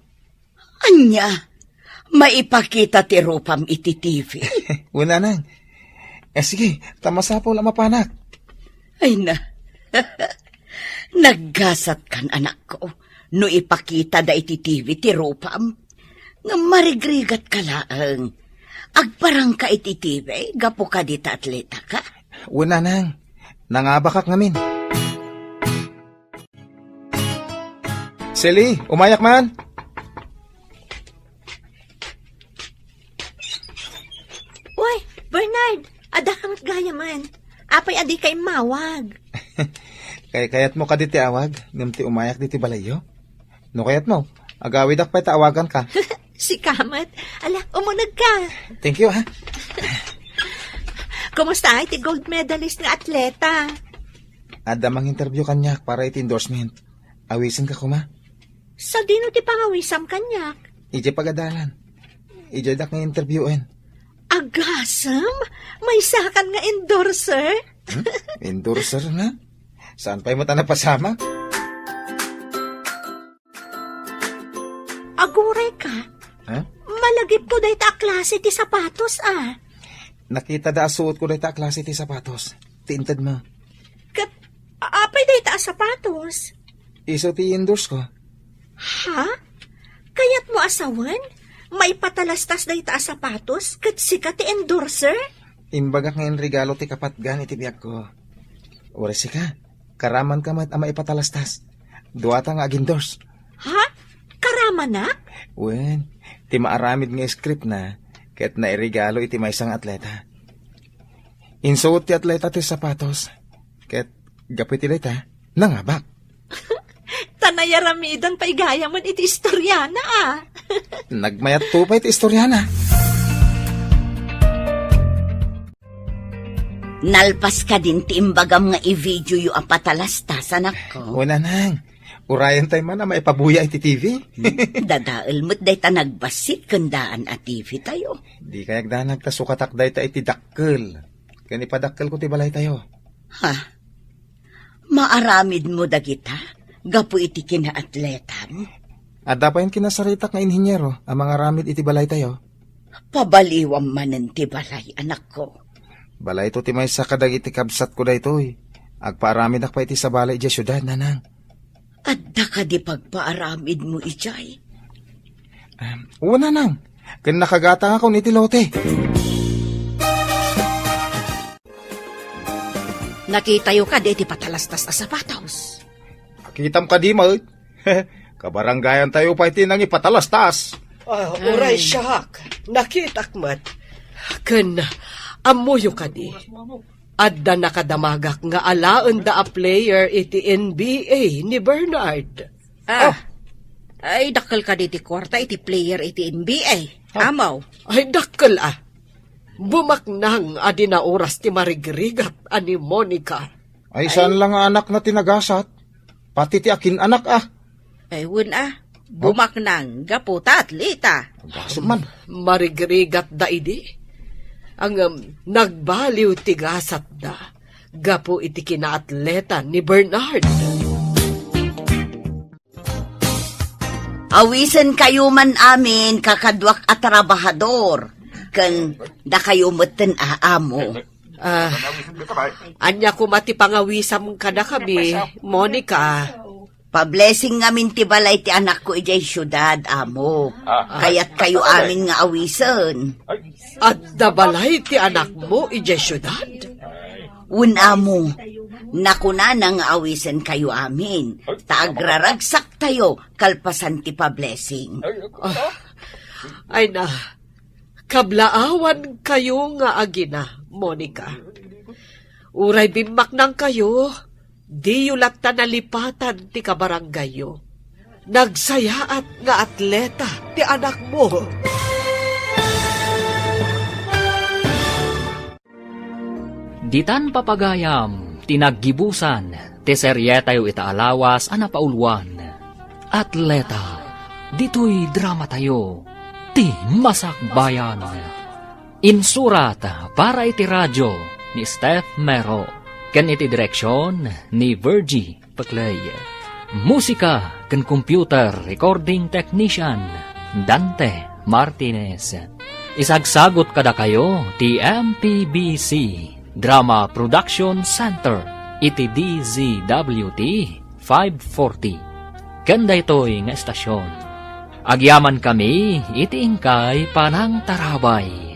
Ania? Maipakita ti rupam iti T V? Wen, nanang. Eh, sige, ta masapul a mapanak. Ay na. Naggasatkan, anakko, no ipakitada iti T V ti rupam. Ngem marigrigatka laeng. Agparangka iti T V gapu kadi ta atletaka? Wen, nanang. Nangabakak ngamin. Sally, umayak man! Uy, Bernard, adda ka met gayamen. Apay a dika immawag? Kay kayatmo kadi ti awag, ngem ti umayak ditoy balayyo? No kayatmo, agawidak pay ta awaganka. Sika met. Ala, umuneg ka. Thank you, ha. Kumusta ay ti gold medalist nga atleta? Adda mang-interview kaniak para iti endorsement. Awisenka koma. Sadino ti pangawisam kaniak? Idiay pagadalan. Idiay dak nga interviewen. Agasem? Maysakan nga endorser? Hmm? Endorser nga? Saan pay met a napasamak? Aguray ka? Ha? Malagipko dayta a klase ti sapatos, a. Nakitada a suotko dayta a klase ti sapatos. Ti intedmo. Ket, a-, apay dayta a sapatos? Isu ti i-endorse ko. Ha? Kayatmo a sawen? Maipatalastas dayta a sapatos ket sika ti endorser? Imbagak nga inregalo ti kapatgan iti biagko. Uray sika, karamanka met a maipatalastas. Duata nga ag-endorse. Ha? Karamanak? Wen, ti maaramid nga scriptna ket nairegalo iti maysa nga atleta. Insuot ti atleta ti sapatos, ket gapu iti dayta, nangabak. Ta nayaramidan pay gayamen iti istoriana, a. Nagmayat to pay ti istoriana. Nalpas kadin ti imbagam nga i-videoyo a patalastas, anakko. O, nanang, urayen tay man a maipabuya iti T V. Dadael met dayta nagbassit ken daan a T V tayo. Di kayagdanag ta sukatak dayta iti dakkel. Ken ipadakkelko ti balaytayo. Ha? Maaramidmo dagita gapu iti kinaatletam? Adda payen kinasaritak nga inhiniero a mangaramid iti balaytayo. Pabaliwam manen ti balay, anakko. Balayto ti maysa kadagiti kabsatko daytoy. Agpaaramidak pay iti sabali idiay siudad, nanang. Adda kadi pagpaaramidmo idiay? Em, wen, nanang. Ken nakagatangakon iti lote. Nakitayo kadi ti patalastas a sapatos? Nakitam kadi met? Kabarangayantayo pay ti nangipatalastas. Ah, uray siak, nakitak met. Ken ammoyo kadi, adda nakadamagak nga alaenda a player iti N B A ni Bernard. Ah. Oh. Ay, dakkel kadi ti kuarta iti player iti N B A. Ah. Amaw. Ay, dakkel, a. Bumaknang a di naoras ti marigrigat a ni Monica. Ay, saan la nga anakna ti nagasat? Pati ti akin-anak, a. Ay, wen, a. Bumaknang gapu ta atleta. Gasat man. Marigrigatda idi. Ngem, nagbaliw ti gasatda gapu iti kinaatleta ni Bernard. Awisenkayo man amin, kakaduak a trabahador, ken dakayo metten a amo. Ah, ania koma ti pangawisam kadakami, Monica? Pa-blessing ngamin ti balay ti anakko idiay siudad, amo. Ah. Kayatkayo amin nga awisen. Adda balay ti anakmo idiay siudad? Wen, amo, nakunana nga awisenkayo amin, ta agraragsaktayo kalpasan ti pa-blessing. Ah, ay na, kablaawankayo nga agina, Monica. Uray bimmaknangkayo, diyo latta nalipatan ti kabarangayyo. Nagsayaat nga atleta ti anakmo. Ditan papagayam ti naggibusan ti serietayo ita a lawas a napauluan, Atleta, ditoy dramatayo, ti Masakbayan. Insurat para iti radio ni Steph Mero, ken iti direksion ni Virgie Peclay. Musika ken computer recording technician, Dante Martinez. Isagsagut kadakayo ti M P B C Drama Production Center iti D Z W T five forty. Ken daytoy nga estasion, agyamankami iti inkay panangtarabay.